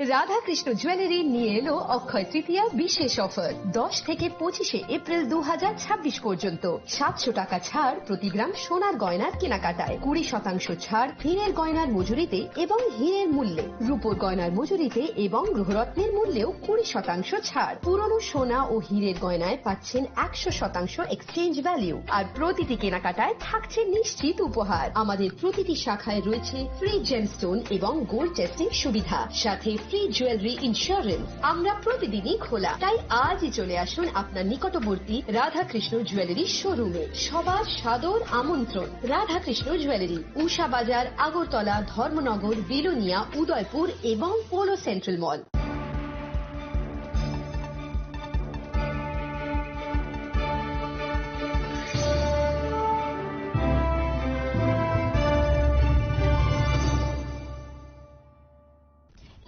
রাধাকৃষ্ণ জুয়েলারি নিয়ে এলো অক্ষয় তৃতীয়া বিশেষ অফার। দশ থেকে পঁচিশে এপ্রিল দু হাজার ছাব্বিশ পর্যন্ত সাতশো টাকা ছাড় প্রতি গ্রাম সোনার গয়নার কেনাকাটায়, কুড়ি শতাংশ ছাড় হীরের গয়নার মজুরিতে এবং হীরের মূল্যে, রূপোর গয়নার মজুরিতে এবং গ্রহরত্নের মূল্যেও কুড়ি শতাংশ ছাড়। পুরনো সোনা ও হীরের গয়নায় পাচ্ছেন একশো শতাংশ এক্সচেঞ্জ ভ্যালু, আর প্রতিটি কেনাকাটায় থাকছে নিশ্চিত উপহার। আমাদের প্রতিটি শাখায় রয়েছে ফ্রি জেমস্টোন এবং গোল্ড টেস্টিং সুবিধা, সাথে ফ্রি জুয়েলারি ইন্স্যুরেন্স। আমরা প্রতিদিনই খোলা, তাই আজই চলে আসুন আপনার নিকটবর্তী রাধাকৃষ্ণ জুয়েলারি শোরুমে। সবার সাদর আমন্ত্রণ। রাধাকৃষ্ণ জুয়েলারি, উষা বাজার, আগরতলা, ধর্মনগর, বিলোনিয়া, উদয়পুর এবং polo central mall.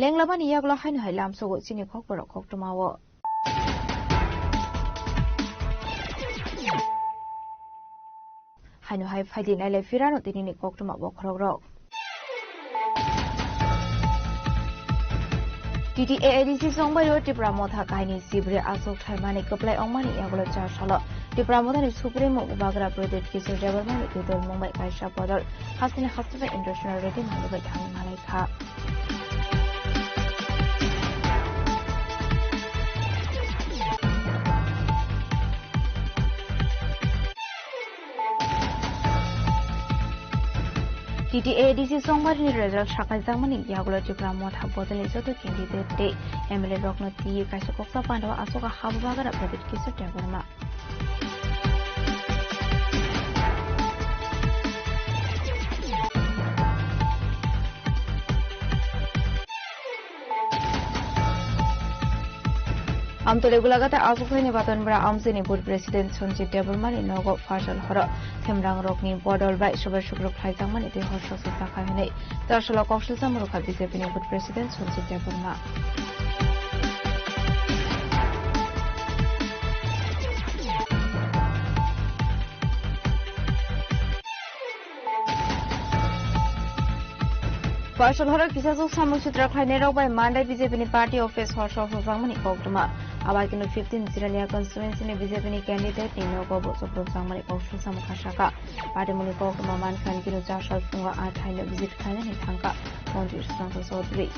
Lenglabani yagulo haino hai lamsogo chini khokborok koktwmao. Haino hai phaidi nailai phirano tinini koktwma bokhorokrok. T T A A D C chongbaio Tipra Motha kaini sibri aswk thaimani kwplai ongmani yagulo chasalo. Tipra Mothani Supremo Bubagra Pradyut Kishore Debbarmani twi tongmung bai kaisa bodol hasteni haste bai International Ready manwi bai thangwi malai kha. T T A D C chongbarini result sakhlaijakmani yagulo Tipra Motha bodolni joto candidate tei M L A rokno twiwi kaisa koksa pandao aswk ha bubagra Pradyut Kishore Debbarma. Amtole Gulagata aswk thaini Batonbura amchaini Booth President Sanjit Debbarmani nogo Phasal horo themrangrokni bodol bai sobai sukruk khlaijakmani tei hor soksa sakha hwnwi Chasalo koksilsa murukha B J P ni Booth President Sanjit Debbarma. Phasal horo kisajwk samung sitra khlainairok bai Mandai B J P ni party office hor soksa jakmani koktwma. Abai kunu fifteen Jirania constituency ni B J P ni candidate ni nogo bo chopropjakmani koksilsa mukha saka. Party muni koktwma mankha hwn khe Chasal phungo a thaino visit khlainani thangkha Montri Sushanta Chaudhary.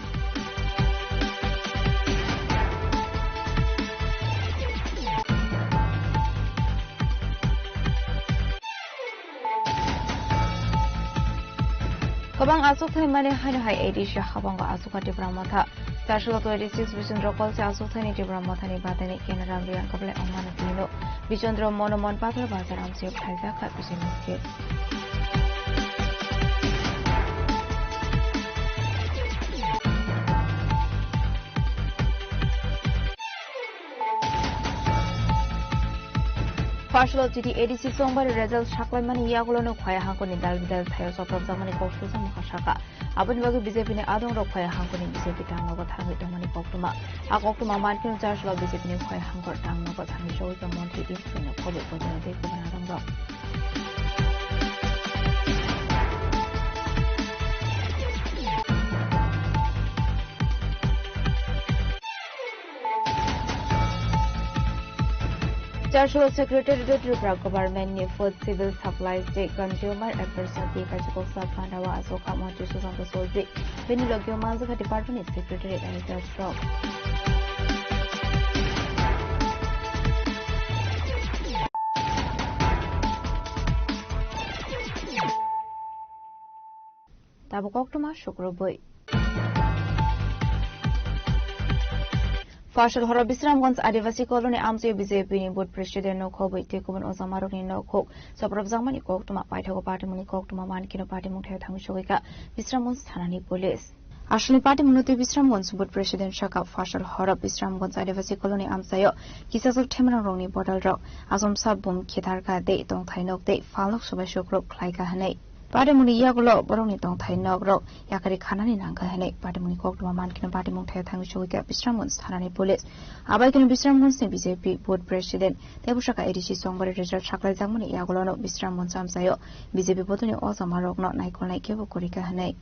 Kwbang aswk thaimani haino hai A D C habango aswk kha Tipra Motha. Chasalo twenty six Bichandra Kolse aswk thaini Tipra Mothani badaini Kenoram Reang kwplai ongmani tino Bichandra Mono Mon Patla Bazar amchaio khlaijak kha bijai misil. Phasalo T T A D C chongbari result saklaimani yagulono khwaya hangkoni dal bidal thaio chopropjakmani koksilsa mukha saka. Aboni bagwi B J P ni adongrok khwaya hangkoni B J P tangnogo thangwi tongmani koktwma. A koktwma mankhe Chasalo B J P ni khwaya hangkor tangnogo thangwi chogwi kha montri Dipswino khobwi bojoradi kwbangma adongrok. Chasalo Secretariat o Tripura Government ni Food, Civil Supplies tei Consumer Affairs ni kaisa koksa panda o aswk kha Montri Sushanta Chaudhary. Bini logi o manjakha Department ni Secretary Anita Shroff. Tabuk koktwma sukrubwi. Phasal horo Bisramganj Adivasi Colony amchaio B J P ni Booth President no khobwi tei kubun ojamarokni nokhuk chopropjakmani koktwma paithago patimungni koktwma mankhe no patimung thaio thangwi sogwi kha Bisramganj thanani police. Asalni patimungno twi Bisramganj Booth President saka Phasal horo Bisramganj Adivasi Colony amchaio kisajwk themrangrokni bodolrok achomsa bum khetharkha tei tongthai nok tei phalnok sobai sukruk khlaikha hwnwi. Patimungni yagulo borokni tongthai nokrok yakari khanani nangkha hwnwi patimungni koktwma mankheno patimung thaio thangwi sogwi kha Bisramganj thanani police. Abai kheno Bisramganjni B J P Booth President tei bwsaka A D C chongbari result saklaijakmani yagulono Bisramganj amchaio B J P bodolni ojamarokno naikolnai kebo kwrwi kha hwnwi.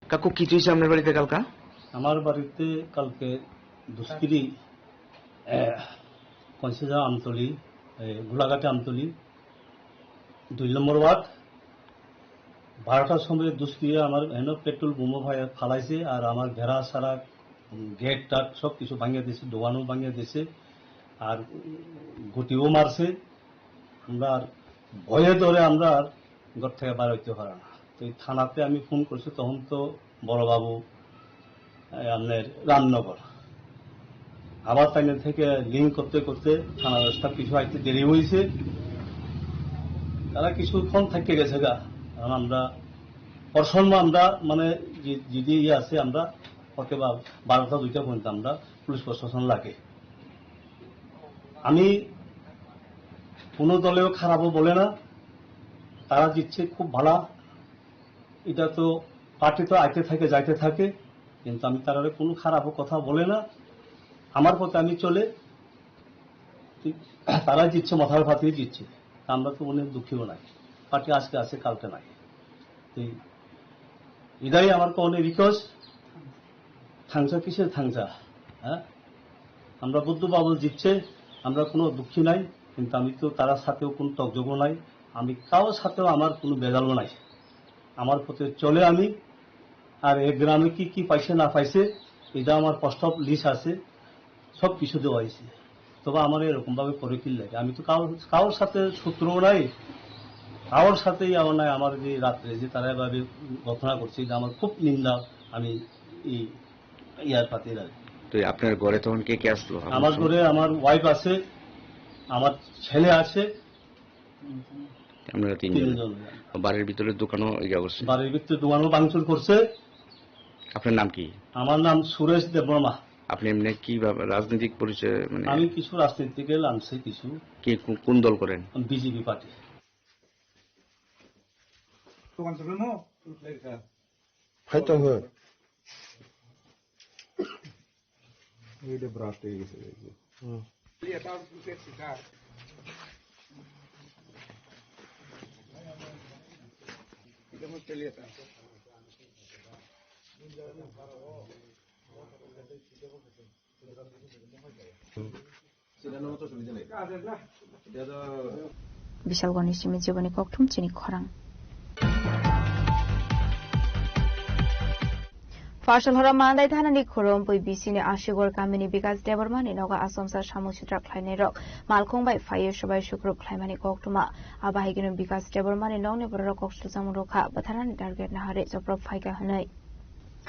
Kako kichwi chamnai bari tekalka? আমার বাড়িতে কালকে দুষ্কৃতী, আহ, কঞ্চিজা আমতলি, এ, গোলাঘাটে আমতলি, দুই নম্বর ওয়ার্ড, বারোটার সময় দুষ্কৃতী আমার এনে পেট্রোল বোমা ফালাই-, ফালাইছে, আর আমার ঘেরা সারা, উম, গেট টাট সব কিছু ভাঙিয়ে দিয়েছে, দোকানও ভাঙিয়ে দিয়েছে, আর, উম, ঘটিও মারছে। আমরা আর ভয়ে ডরে আমরা আর ঘর থেকে বার হইতে পারে না। তো এই থানাতে আমি ফোন করছি, তখন তো বড়বাবু, এই আপনার রামনগর, আবার তাই থেকে লিঙ্ক করতে করতে থানা ব্যবস্থা কিছু আইতে দেরি হয়েছে। তারা কিছুক্ষণ থেকে গেছে গা, কারণ আমরা প্রসন্ন আমরা মানে যে, যদি ইয়ে আছে আমরা হয়তো বা বারোটা দুইটা পর্যন্ত আমরা পুলিশ প্রশাসন লাগে। আমি কোনো দলেও খারাপও বলে না, তারা জিতছে খুব ভালো। এটা তো পার্টি তো আইতে থাকে যাইতে থাকে, কিন্তু আমি তারারে কোনো খারাপও কথা বলে না। আমার পথে আমি চলে, তারা জিতছে, মাথার ফাতিয়ে জিতছে, আমরা তো অনেক দুঃখীও নাই। পার্টি আজকে আছে, কালকে নাই। তো এটাই আমার কোনো রিকোয়েস্ট। থাংসা কিসের থাংসা? হ্যাঁ, আমরা বুদ্ধ বাবুল জিতছে, আমরা কোনো দুঃখী নাই, কিন্তু আমি তো তার সাথেও কোনো তকযোগও নাই, আমি কারোর সাথেও আমার কোনো ভেজালও নাই। আমার পথে চলে আমি। আর এক গ্রামে কি কি পাইছে না পাইছে, এটা আমার স্পষ্ট লিস্ট আছে, সব কিছু দেওয়া হয়েছে। তবে আমার এরকম ভাবে পরে কি লাগে, আমি তো কারোর, কারোর সাথে শত্রুও নাই, কারোর সাথেই আমার নাই। আমার যে রাত্রে যে তারা এভাবে ঘটনা করছে, এটা আমার খুব নিন্দা। আমি এই ইয়ার পাতি লাগে। তো আপনার ঘরে তখন কে কে আসলো? আমার ঘরে আমার ওয়াইফ আছে, আমার ছেলে আছে, আপনারা তিনজন? তিনজন। বাড়ির ভিতরে দোকানও ইয়ে করছে? বাড়ির ভিতরে দোকানও ভাঙচুর করছে। আপনার নাম কি? আমার নাম সুরেশ দেববর্মা। আপনি এমনি কি ভাবে রাজনৈতিক পরিচয়, মানে? আমি কিছু রাজনীতিকে লামছে কিছু। কি, কো-, কোন দল করেন? BJP party. Hai tongo. Ui de bwrap twi gese. Hmm. Bisalgoni simi jiboni kokthum chini khorang. Pharsal horo Mandai thanani Khorompui bisini Ashigor kamini Bikas Debbarmani nogo asomsa samung sitra khlainai rok malkhung bai phaiwi sobai sukruk khlaimani koktwma. Abo hai kheno Bikas Debbarmani nokni bororok kok sujamung rwkha, bwtharnani target naharwi joprok phaikha hwnwi.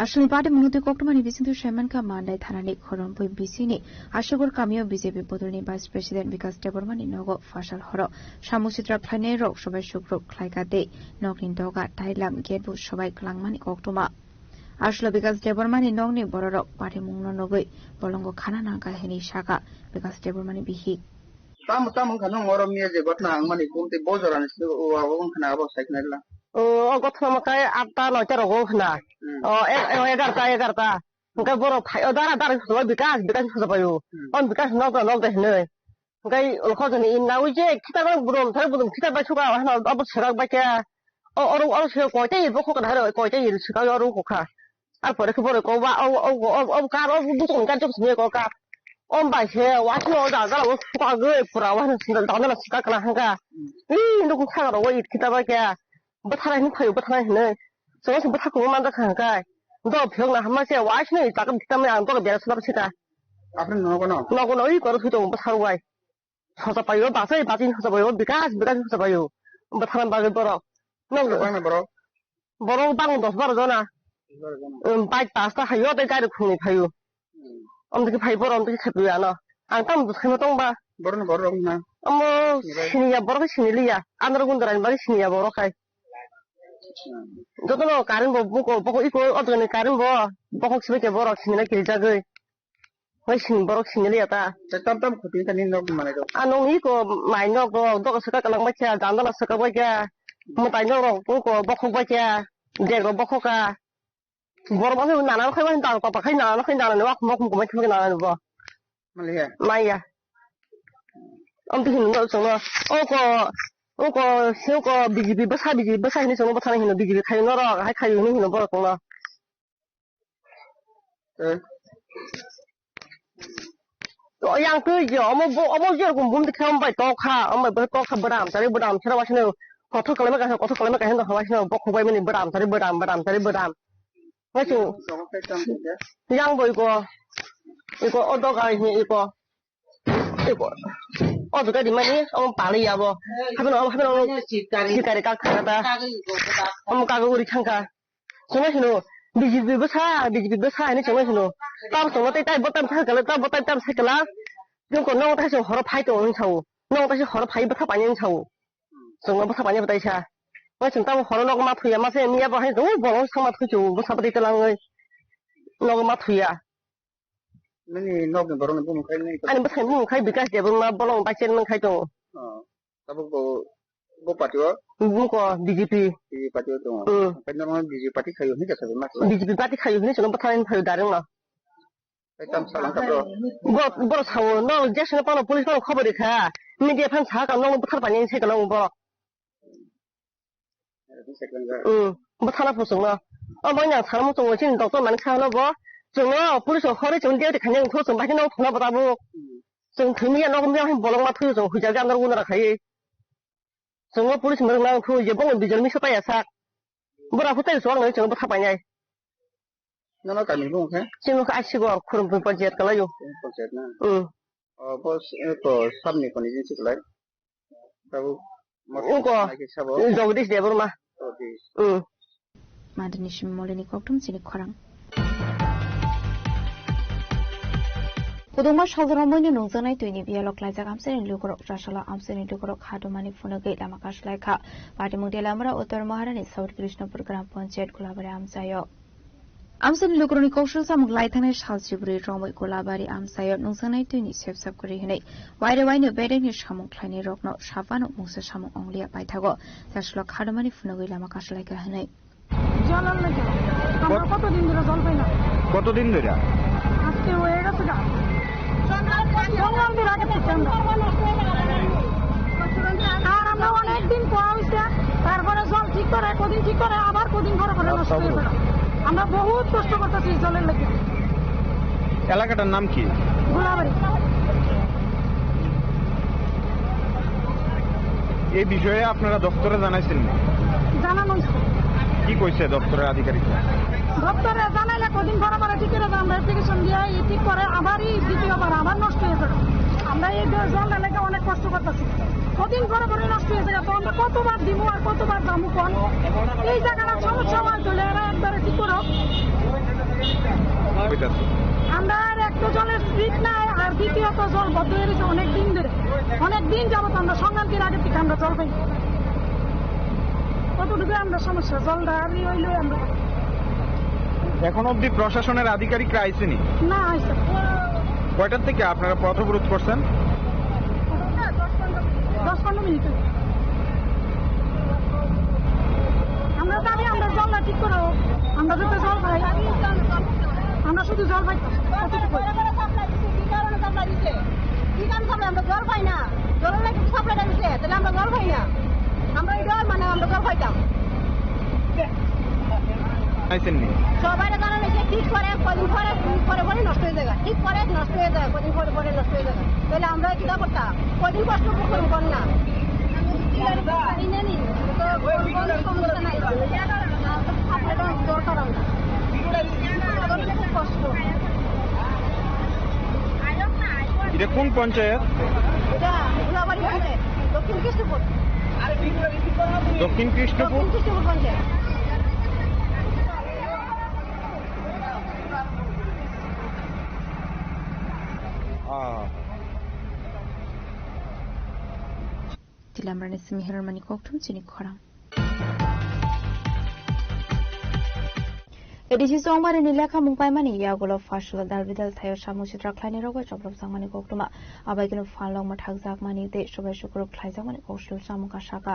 Aswlni party munotwi koktwmani bisingtwi saimankha Mandai thanani Khorompui bisini Ashigor kamio B J P bodolni Vice President Bikas Debbarmani nogo pharsal horo samung sitra khlainai rok sobai sukruk khlaikha tei nokni doga tailam gate bo sobai kwlangmani koktwma. Aswlo Bikas Debbarmani nokni bororok patimungno nugwi bolongo khana nangkha hinwi sakha Bikas Debbarmani bihik. Tamo tamo wngkha nwng oro miya je gotna ang mani kum tei bo jorani simi o abo wngkha na abo sai khna rwla. O, o gotna ma kai atta noita rogo khna. Hmm. O, e-, e-, egarta, egarta. Hwnkhe borok phai o dara dara sojabai Bikas, Bikas sojabai o. Hmm. O Bikas nok da nok da hinwi. Hwnkhe o khojani inna ui je khitar bai budum thai budum khitar bai suka hwnwi abo swkak bai khe. O oro oro se koita ir bo khokna hai koita ir swkak oro khokha. Ar pore khe borok kok ba o, o, o, o kar o buchung kar jok sini kok kar. O bai se wa sino da da o suka goi pura wa sino da da suka kana hanga. Ni ndu ku kha ro it kita ba kya. Bwthara hin phayo bwthara hin. So so bwthara ko man da kha kai. Do phiyok na hama se wa sino ta kam kita me ang do bera sula sita. Apre no kono. No kono i kor thuto bwthara wai. Hosa payo, basai, basai hosa payo, Bikas, Bikas hosa payo. Bwthana bagwi borok. Nok bangna borok? Borok bang dos baro jona. Dos baro jona. Um, bike pasta hayo, tei gari khungni phayo. Hmm. Omtiki phai borok, omtiki khapiyo ano. Ang tamo bwsai no tongba. Borokno borok na? Omo siniya borok sini liya. Andro gundra ni bagwi siniya borok hai. Hmm. Jotono current bo buko, boko iko, o dogani current bo. Bokok sibai khe borok sinina kirijagwi. Hoi sini borok sini liya ta. Tei tam tam khuti kani nok manai rok. A nokni iko mai nok rok, doga saka kalang bai kha, jandala saka bai kha. Mwtai nok rok iko bokhok bai kha, dek rok bokhok kha. Borok bai nana rok khai bai dal papa khai nana rok khai nana ni wak mok mok bai khai nana ni bo. Maliya. Maya. Om tu hino no chongo. Oko, oko, se oko B J P bwsa, B J P bwsa hino chongo bwsa hino B J P khai norok, hai khai hino hino borok no. Eh. To yang twi je omo bo, omo je rokom bum dikha, omo bai tokha, omo bai tokha, bwdam chari bwdam chara wasino kothok kalai ma kaisa, kothok kalai ma kaisa, no hawa sino bokhok bai mani bwdam chari bwdam, bwdam chari bwdam. Ngai chu. Yang bo iko, iko o doga hi iko. Iko. O doga di mani, omo pali ya bo. Habino, habino, sikari kak thangka ta. Omo kago uri thangka. Chwngno hino, B J P bwsa, B J P bwsa hinwi chwngno hino. Tamo chwngno tei tai bo tam sakala, tamo tai tam sakala. Chwngno nong tai chwng horo phai tongo hinwi sao. Nong tai se horo phai bwtha painani sao. Chwngno bwtha painani bwtai sa. Bai chwng tamo horo nogo ma thuya, ma se miya bo hai tongo, bolong sama thwi chwng bwsa bwtwi twlangwi. Nogo ma thuya. Nini nokni borokni bumung khai nini. Ani bwsai bumung khai Bikash Debbarma, bolong bai chen khai tongo. Oh. Tabuk bo, bo party o? Buko B J P. B J P party o tongo. Hmm. Okai norok B J P party khayo hinwi kasa ma khlai? B J P party khayo hinwi chwngno bwtharnani phaio direct no. Kai tam salang ka bro? Bo, borok sao, no, jesno pano police pano khobor rikha. Media phan saka no bwthar painani sai ka no borok. Hmm, bo thana phusung no. O bo yang thana muchung chini doctor mani kha no bo. Chwng no police o khori chwng dia khanya thung chwng bai no thana bo tabuk. Chwng thwngya no bolong ma thung chwng huja ga no guna khai. Chwng no police mrwng na thung je bo bijol misa paya sak. Bora phutai chwng no chwng bo thapai nai. Nono kami bung khe? Chini khe Asigor, Khurumthung panchayat kalaio. Panchayat na? Hmm. O, bo s-, e, to sabni koni jin siklai. Tabuk Uko, naikhe sabo? Jagdish Debbarma. Jagdish. Hmm. Madani Shimolini kokthum chini khorang. Kudungma saldorok moino nungjaknai twini biyalo klaijak amchaini lukurok, chasalo amchaini lukurok hadomani phunugwi lama kaslaikha. Patimung Telamura Uttor Maharani South Krishnapur Gram Panchayat Gulabari amchaio. Amsani lukurokni koksil samung lai thangnai sal chibri romwi Golabari amchaio nungjaknai twini sepsap kwrwi hwnwi waire waino bedekni samung khlainai rokno saphano mungsa samung ongliya paithago jaslok khadomani phunugwi lama kaslaikha hwnwi. জলের লেগে। আমরা কত- কতদিন ধরে জল পাই না? কতদিন ধরে? আজকে হয়ে গেছে গা। পনেরো দিন আগে থেকে আমরা। আর আমরা অনেক দিন করা হয়েছে, তারপরে জল ঠিক করে, কদিন ঠিক করে, আবার কদিন পরে পরে নষ্ট হয়ে যায়। আমরা বহুত কষ্ট করতেছি এই জলের লেগে। এলাকাটার নাম কি? গোলাবাড়ি। এই বিষয়ে আপনারা দপ্তরে জানাইছেন নি? জানানো হয়েছে। কি কইছে দপ্তরের আধিকারিকরা? দপ্তরে জানাইলে কদিন পরে পরে ঠিক করে আমরা অ্যাপ্লিকেশন দিয়ে এই ঠিক করে আবারই দ্বিতীয়বার আবার নষ্ট হয়ে যাবে। আমরা এই জ-, জলটা লেগে অনেক কষ্ট করতেছি। কদিন পরে পরে নষ্ট হয়ে যাবে, তো আমরা কতবার দিব আর কতবার যাবো কোন? এই জায়গাটা সমস্যা হয়, তাহলে এরা একবারে ঠিক করো। ঠিক আছে। আমরা আর এক তো জলের স্লিপ নাই, আর দ্বিতীয়ত জল বদ্ধ হয়ে গেছে অনেক দিন ধরে। অনেক দিন যাবত আমরা সংক্রান্তির আগে থেকে আমরা জল পাই। কতটুকু আমরা সমস্যা, জল দাঁড়ানি হইলে আমরা এখন অবধি প্রশাসনের আধিকারিকরা আইসেনি? না, আইসে না। কয়টার থেকে আপনারা পথ অবরোধ করছেন? দশ পনেরো মিনিট। আমরা দাবি, আমরা জলটা ঠিক করো, আমরা যাতে জল পাই, আমরা শুধু জল পাই। কি কারণে সাপ্লাই দিছে? কি কারণে সাপ্লাই দিছে? কি কারণে সাপ্লাই? আমরা জল পাই না। জলের নাকি সাপ্লাইটা দিছে, তাহলে আমরা জল পাই না। আমরা এটা মানে আমরা জল পাইতাম। আইসেননি? সবাই জানা নেই যে ঠিক করে, কদিন পরে, পরে পরে নষ্ট হয়ে যায়। ঠিক করে নষ্ট হয়ে যায়, কদিন পরে পরে নষ্ট হয়ে যায়। তাহলে আমরা কিতা করতাম? কদিন কষ্ট করবো, কর না। দরকার আমরা। খুব কষ্ট। এটা কোন পঞ্চায়েত? এটা ঘোড়াবাড়ি পঞ্চায়েত, দক্ষিণ কৃষ্ণপুর। দক্ষিণ কৃষ্ণপুর? দক্ষিণ কৃষ্ণপুর panchayat. Ah. Tilamrani simi hermani kokthum chini khorang. A D C Chongbarini lekhamung paimani yagulo Pharsalo dalbidal thaio samung sitra khlainai rok bai choprok jakmani koktwma. Abaikeno phanlok mwthakjakmani tei subai sukurok khlaijakmani koksil samung kasaka.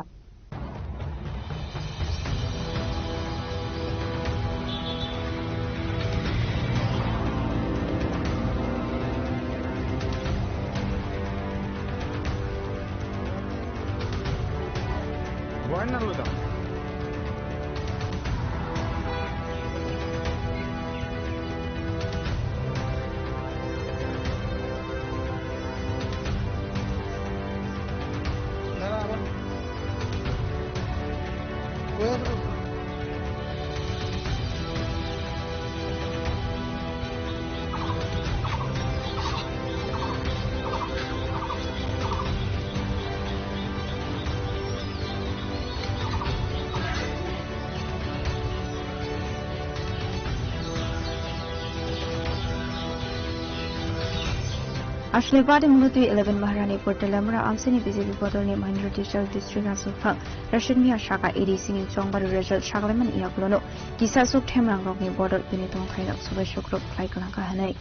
Asle bade Mulutwi eleven Maharani Portalamura amsini B J P bodolni Mahendra Dishal district aswk phang Rashid Mia saka A D C ni chongbari result saklaimani yakulono kisa aswk themrang rokni bodol bini tongkhaino subai sukruk khlai kwlangkha hwnwi.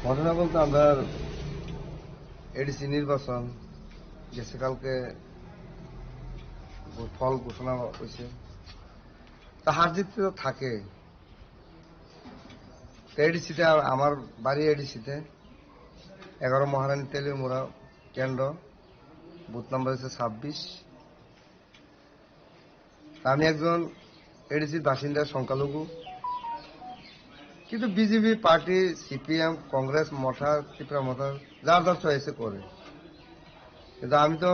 ঘটনা বলতে আমরা এডিসি নির্বাচন গেছে কালকে ফল ঘোষণা হয়েছে। তা হার জিত তো থাকে। এডিসিতে আমার বাড়ি এডিসিতে এগারো মহারানী তেলিয়ামুড়া কেন্দ্র, বুথ নাম্বার হচ্ছে ছাব্বিশ। আমি একজন এডিসির বাসিন্দা, সংখ্যালঘু। কিন্তু বিজেপি পার্টি, সিপিএম, কংগ্রেস, মথা, ত্রিপুরা মথা যার যার চয়েসে করে। কিন্তু আমি তো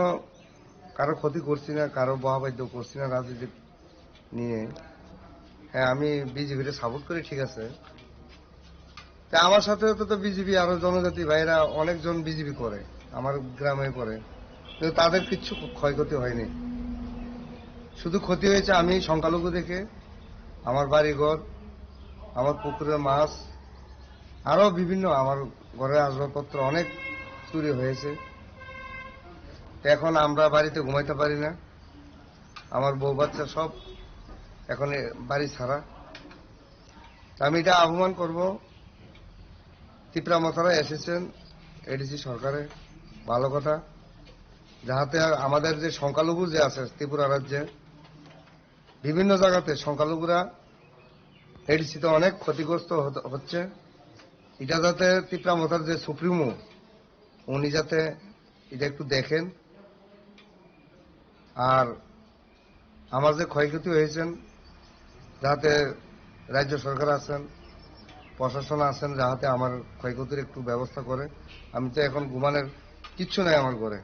কারো ক্ষতি করছি না, কারো বহাবাদ্য করছি না রাজনীতি নিয়ে। হ্যাঁ, আমি বিজেপিরে সাপোর্ট করি, ঠিক আছে। তা আমার সাথে তো, তো বিজেপি আরো জনজাতি ভাইরা অনেকজন বিজেপি করে, আমার গ্রামে করে, কিন্তু তাদের কিচ্ছু ক্ষয়ক্ষতি হয়নি। শুধু ক্ষতি হয়েছে আমি সংখ্যালঘু দেখে, আমার বাড়িঘর, আমার পুকুরের মাছ, আরো বিভিন্ন আমার ঘরের আসবাবপত্র অনেক চুরি হয়েছে। তো এখন আমরা বাড়িতে ঘুমাইতে পারি না, আমার বউ বাচ্চা সব এখন এ বাড়ি ছাড়া। আমি এটা আহ্বান করব, ত্রিপুরা মথারা এসেছেন এডিসি সরকারে, ভালো কথা, যাহাতে আমাদের যে সংখ্যালঘু যে আছে ত্রিপুরা রাজ্যে বিভিন্ন জায়গাতে সংখ্যালঘুরা এডিসিতে অনেক ক্ষতিগ্রস্ত হতে- হচ্ছে, এটা যাতে ত্রিপুরা মথার যে সুপ্রিমো উনি যাতে এটা একটু দেখেন। আর আমার যে ক্ষয়ক্ষতি হয়েছেন, যাতে রাজ্য সরকার আছেন, প্রশাসন আছেন, যাতে আমার ক্ষয়ক্ষতির একটু ব্যবস্থা করে। আমি তো এখন ঘুমানোর কিচ্ছু নাই আমার ঘরে,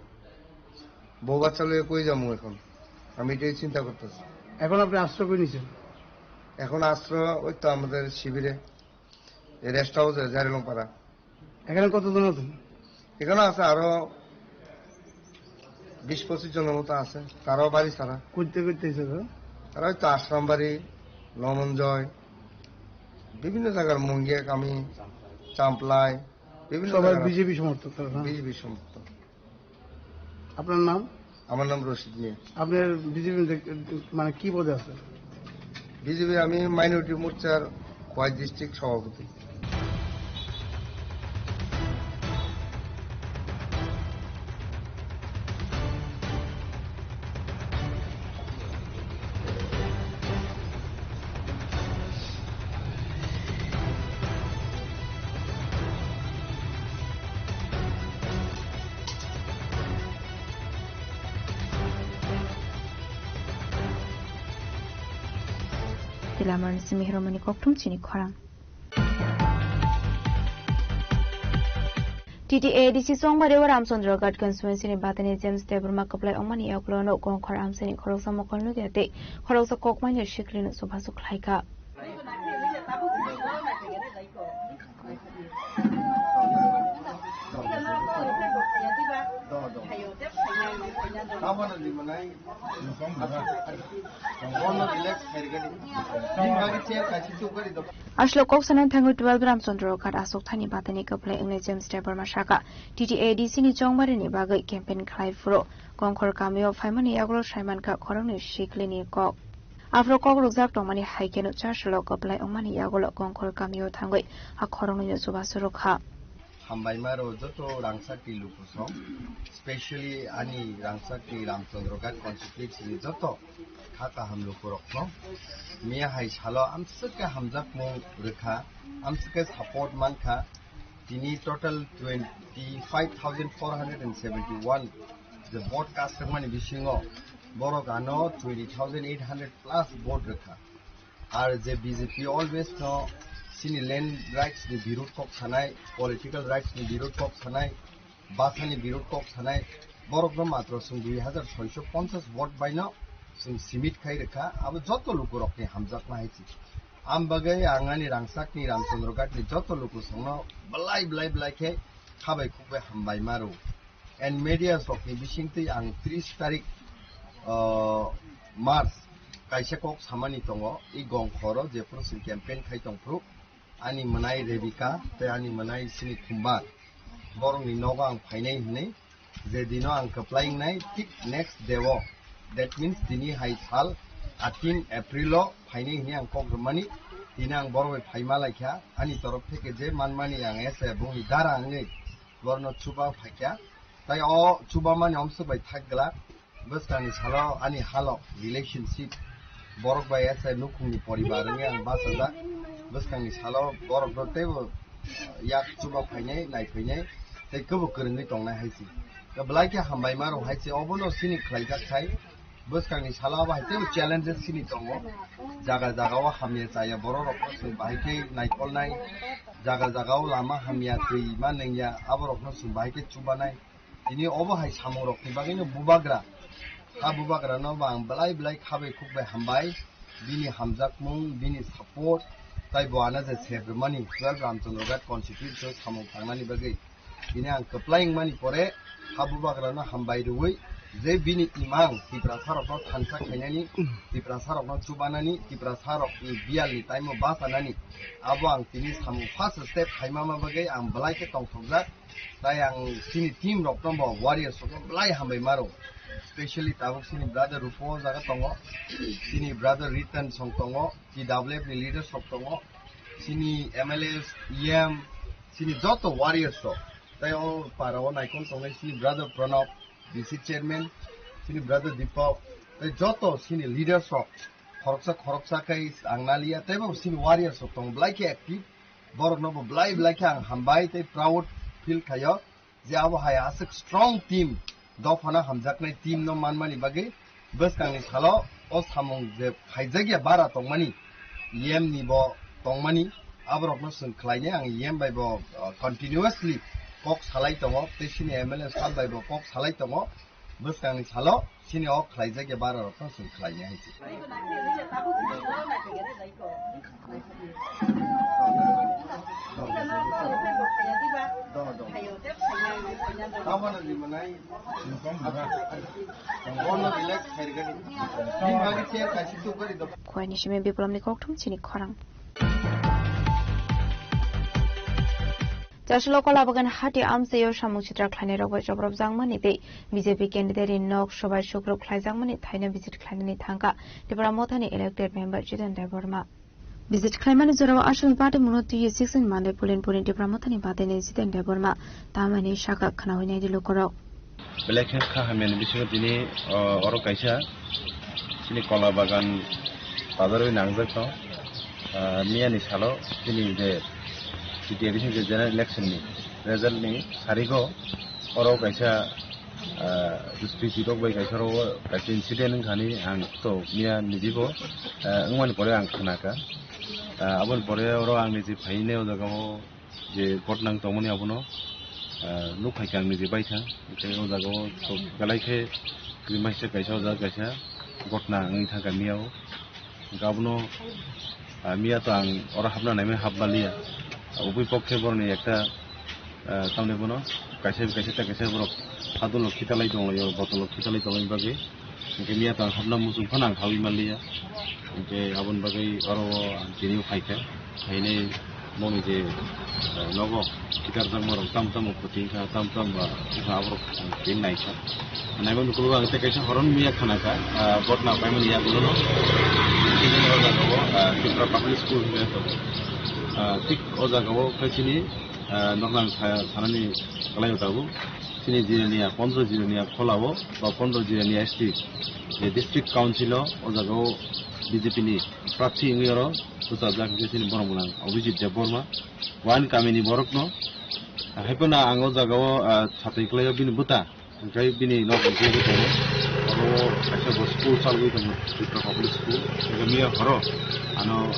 বউ বাচ্চা লইয়া কই যাবো এখন, আমি এটাই চিন্তা করতেছি। এখন আপনি আশ্রয় কই নিছেন? এখন আশ্রয় ওই তো আমাদের শিবিরে, এই রেস্ট হাউসে জারিলংপাড়া। এখানে কতজন আছেন? এখানে আছে আরো বিশ পঁচিশ জনের মতো আছে, তারাও বাড়ি ছাড়া। করতে করতে এসে তো? তারা হয়তো আশ্রমবাড়ি, নমনজয়, বিভিন্ন জায়গার মুঙ্গিয়া কামি, চাম্পলাই, বিভিন্ন সবাই জায়গার আছে। বিজেপি সমর্থক তারা, হ্যাঁ? বিজেপি সমর্থক। আপনার নাম? আমার নাম রশিদ মিয়া। আপনার বিজেপি মানে কি পদে আছেন? বিজেপি আমি মাইনরিটি মোর্চার খোয়াই ডিস্ট্রিক্ট সভাপতি। Tilamani simi hiromani kokthum chini khorang. T T A D C chongbari o Ramchandra Ghat constituency ni batani James Debbarma kwplai ongmani yakulo no Gongkhor amsani khoroksa mokol nugya tei khoroksa kokmani sikli no chubachu khlaikha. Aswk kok sanani thangwi twelve Ramchandra Ghat aswk thani batani kwplai wngnai James Debbarma saka, T T A D C ni chongmari ni bagwi campaign khlai phuru Gongkhor kamio phaimani yagulo saimankha khoroknwi sikli ni kok. Aphuru kok rwjak tongmani hai kheno chasalo kwplai wngmani yagulo Gongkhor kamio thangwi a khoroknwino chubachu rwkha. Hambai maro joto rangchakni lukusong, specially ani rangchakni Ramchandra Ghat constituency ni joto kha kaham lukurokno miya hai salo amswk khe hamjakmung rwkha, amswk khe support mankha. Tini total twenty five thousand four hundred and seventy one je vote cast wngmani bisingo borok ano twenty thousand eight hundred plus vote rwkha. Ar je B J P always no chini land rights ni birud kok sanai, political rights ni birud kok sanai, basa ni birud kok sanai, borok no matro chwng dui hazar soiso ponchas vote bai no chwng simit khai rwkha, abo joto lukurok ni hamjakma hai se. Am bagwi ang ani rangchak ni Ramchandra Ghat ni joto lukusong no belai belai belai khe khabai khukbai hambai ma rw. And media rok ni bisingtwi ang tris tarik, ah, March kaisa kok samani tongo, i Gongkhoro jephuru chwng campaign khai tongphuru, ani mwnai Rebika tei ani mwnai sini Khumbar. Borokni nogo ang phainai hinwi, je dino ang kwplai wngnai, thik next day o, that means tini hai sal eighteen April o phainai hinwi ang kok rwmani. Tini ang borok bai phaima laikha, ani torof theke je manmani ang ese bongni dara wngwi borokno chuba phaikha. Tai o chubamani omswk bai thak glak. Bwskangni salo ani halok relationship borok bai ese nukhungni poribar wngwi ang bachajak. Bwskangni salo borokno teibo yak chuba phainai, nai phainai, tei kwbo kwrwngwi tongnai hai se. Belai khe hambai ma rok hai se, obono sini khlaijak khai. Bwskangni salo abo hai teibo challenges sini tongo. Jaga jaga o hamya chaya borok rokno chwng bahai khe naikolnai. Jaga jaga o lama hamya, twi ma nengya, abo rokno chwng bahai khe chubanai. Tini obo hai samung rokni bagwino bubagra. Ha bubagrano bo ang belai belai khabai khukbai hambai. Bini hamjakmung, bini support, tai bo ano je serrwmani twelve Ramchandra Ghat constituency o samung tangnani bagwi. Tini ang kwplai wngmani pore ha bubagrano hambai rwui je bini imang Tiprasa rokno thansa khainani, Tiprasa rokno chubanani, Tiprasa rokni biyalni time o bachanani abo ang tini samung first step khaimama bagwi ang belai khe tongthokjak. Tai ang sini team rokno bo Warriors rokno belai hambai maro. Specially tabuk sini brother Rupo o jaga tongo. Sini brother Ritan song tongo. T W F ni leaders rok tongo. Sini M L As, E M, sini joto Warriors rok. Tai o para o naikol tongnai sini brother Pranab, D C chairman, sini brother Deepak, tai joto sini leaders rok. Khoroksa khoroksa kai ang naliya, teibo sini Warriors rok tongo belai khe active. Borokno bo belai belai khe ang hambai tei proud feel khaio je abo hai aswk strong team, dophano hamjaknai team no manmani bagwi bwskangni salo o samung je khaijakya bara tongmani, E M ni bo tongmani, aborokno chwng khlainai ang E M bai bo, uh, continuously kok salai tongo, tei sini M L A sir bai bo kok salai tongo. Bwskangni salo sini o khlaijak ya bara rok no chwng khlainai hai se. Khwai ni simi Biplomni kokthum chini khorang. Chasilo Kolabagan hati amchaio samung sitra khlainairok bai chobropjakmani tei B J P candidate ni nok sobai sukrub khlaijakmani thaino visit khlainani thangkha Tipra Mothani elected member Jiten Debbarma. Visit khlaimani jorao aswkni party mungno twiwi sixteen Mandai Pulinpuri Tipra Mothani badaini Jiten Debbarma tamani saka khwnaui naidi lukurok. Belai khe kha hamyani bisingo tini, o, oro kaisa chini kola bagan bajarwi nangjak tong. Ah, miyani salo chini je C T A D C je general election ni result ni sarigo oro kaisa, ah, speech rok bai kaisa oro kaisa incident wngkha ni ang to miya nijibo, ah, wngmani pore ang khnakha. Ah, aboni pore oro ang niji phainai o jaga o je gotnang tongmani abono, ah, nukphai kha ang niji baithang. Tei o jaga o to belai khe kwrwi maisa kaisa o jaga kaisa gotna wngwi thangkha miya o. Hwnkhe abono, ah, miya to ang oro hapna naimani hapmaliya. Ubui pok khe boroni ekta, ah, tamni bono kaisa kaisa ta kaisa borok hadolo khitalai tonglaio, botolo khitalai tonglaini bagwi. Hwnkhe miya to ang hapna muchung phano ang hawi manliya. Hwnkhe aboni bagwi oro ang tini phaikha. Phainai boni je, eh, nogo kitarjakma rok tamo tamo kwtwi wngkha, tamo tamo ba wngkha, aborok ang tini naikha. Naimani ukologo ang tei kaisa horon miya khanakha, ah, gotna paimani yagulono. Tini o jagao, ah, Tripura Public School hinwi tongo. Ah, thik o jagao khe chini, ah, noknang sa-, sanani kwlaio tabuk. Chini Jirania, pondro Jirania Pholao ba pondro Jirania S T, je District Council o, o jaga o B J P ni prarthi wngwi oro bwchajak, hwnkhe chini borok mwnang Abhijit Debbarma. Bo ani kamini borokno, haiphano ang o jaga o, ah, satwi kwlaio bini bwta, hwnkhe bini nok hwnkhe bo tongo. Oro kaisa bo school chalwi tongo, Tripura Public School. Hwnkhe miya horo ano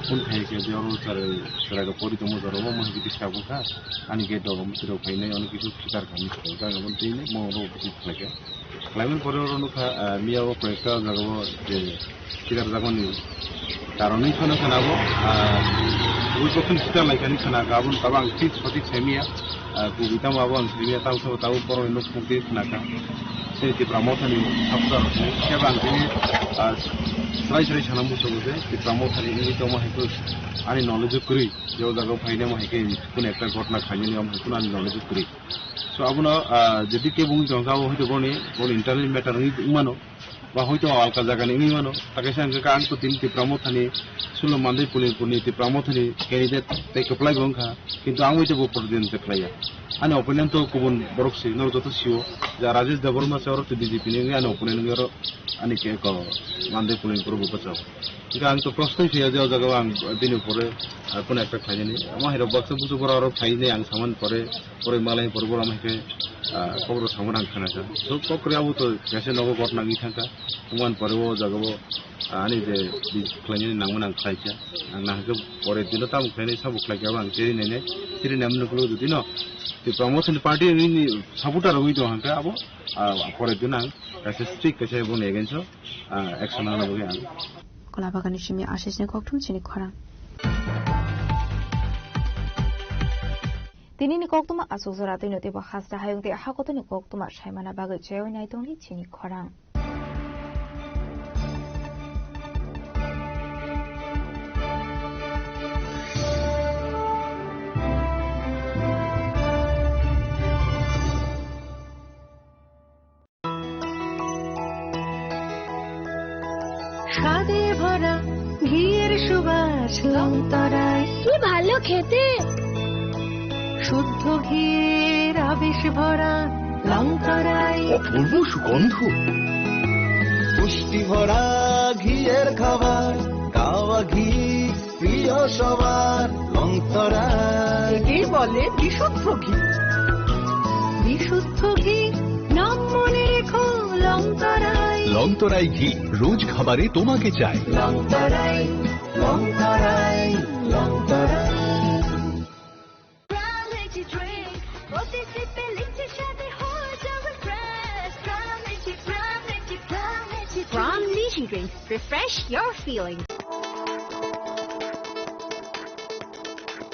phone khai khe je oro chwrai, chwrai rok pori tongma jorao, mo hwnkhe disturb wngkha. Ani gate rok mwtwi rok phainai, ono kisu khitar kha, miss call kha, aboni twi mo oro kisu khlai kha. Khlaimani pore oro nukha, ah, miya o koi ekta jaga o je khitar jakmani karon wngwi phano khana bo, ah, bui kokhon khitar lai kha hinwi khana kha, aboni tabuk ang thik sothik sai miya, ah, kubui tamo abo ang sai miya, tamo sabo tabuk borokni nuk phung twi khna kha. Tini Tipra Mothani sapsa rokni khe bang tini, ah, srai srai sana muchungo je Tipra Mothani wngwi tongma hai khe ani knowledge o kwrwi, je o jaga o phainai mo hai khe kunu ekta ghotna khainani omo hai kunu ani knowledge o kwrwi. So abono, ah, jodi kebo wngwi tongkha, abo hoito boni, boni internal matter wngwi mano, ba hoito alka jagani wngwi mano. Takaisa hwnkhe ang to tini Tipra Mothani, Sulo Mandai Pulinpurni Tipra Mothani candidate tei kwplai bo wngkha, kintu ang bai teibo protidondi khlaiya. Ani opponent to kubun borok se, norok joto sio, ja Rajesh Debbarma se oro to B J P ni wngwi ani opponent wngwi oro ani ke ko Mandai Pulinpur bo bwchao. Hingke ang to proshno phiya je o jaga o ang bini upore, ah, kunu ekta khlainani. Omo hai rok baksa busu borok aro phainai ang samani pore, pore malai pore borok hai khe, ah, kok rok samani ang khanakha. So kok rok abo to kaisa nogo ghotna wngwi thangkha. Wngmani pore o jaga o, ah, ani je bi khlainani nangmani ang khlaikha. Ang nahakhe pore dino tamo khlainai sabo khlaikha abo ang cheri nainai. Cheri naimani ukuluk dino Tipra Mothani party ni supporter wngwi tong hangkha abo, ah, pore dino ang kaisa strict kaisa boni against o, ah, action nangna bagwi ang. Kolabagani simi Ashisni kokthum chini khorang. Tinini koktuma aswk jora twi no teibo hasta hayung tei hakotoni koktuma saimana bagwi chaywi naitongni chini khorang. স্বাদে ভরা ঘিয়ের সুবাস লংতরায়। কি ভালো খেতে। শুদ্ধ ঘিয়ের আবেশ ভরা লংতরায়। অপূর্ব সুগন্ধ। পুষ্টি ভরা ঘিয়ের খাবার, গাওয়া ঘি প্রিয় সবার লংতরায়। একেই বলে বিশুদ্ধ ঘি। বিশুদ্ধ ঘি নাম মনে রেখো লংতরায়। লংতরায় ঘি রোজ খাবারে তোমাকে চাই। লংতরায়, লংতরায়, লংতরায়। Prime Lychee Drink, প্রতি সিপে লিচি স্বাদে হয়ে যাবে fresh। Prime Lychee, Prime Lychee, Prime Lychee Drink। Prime Lychee Drink, refresh your feelings।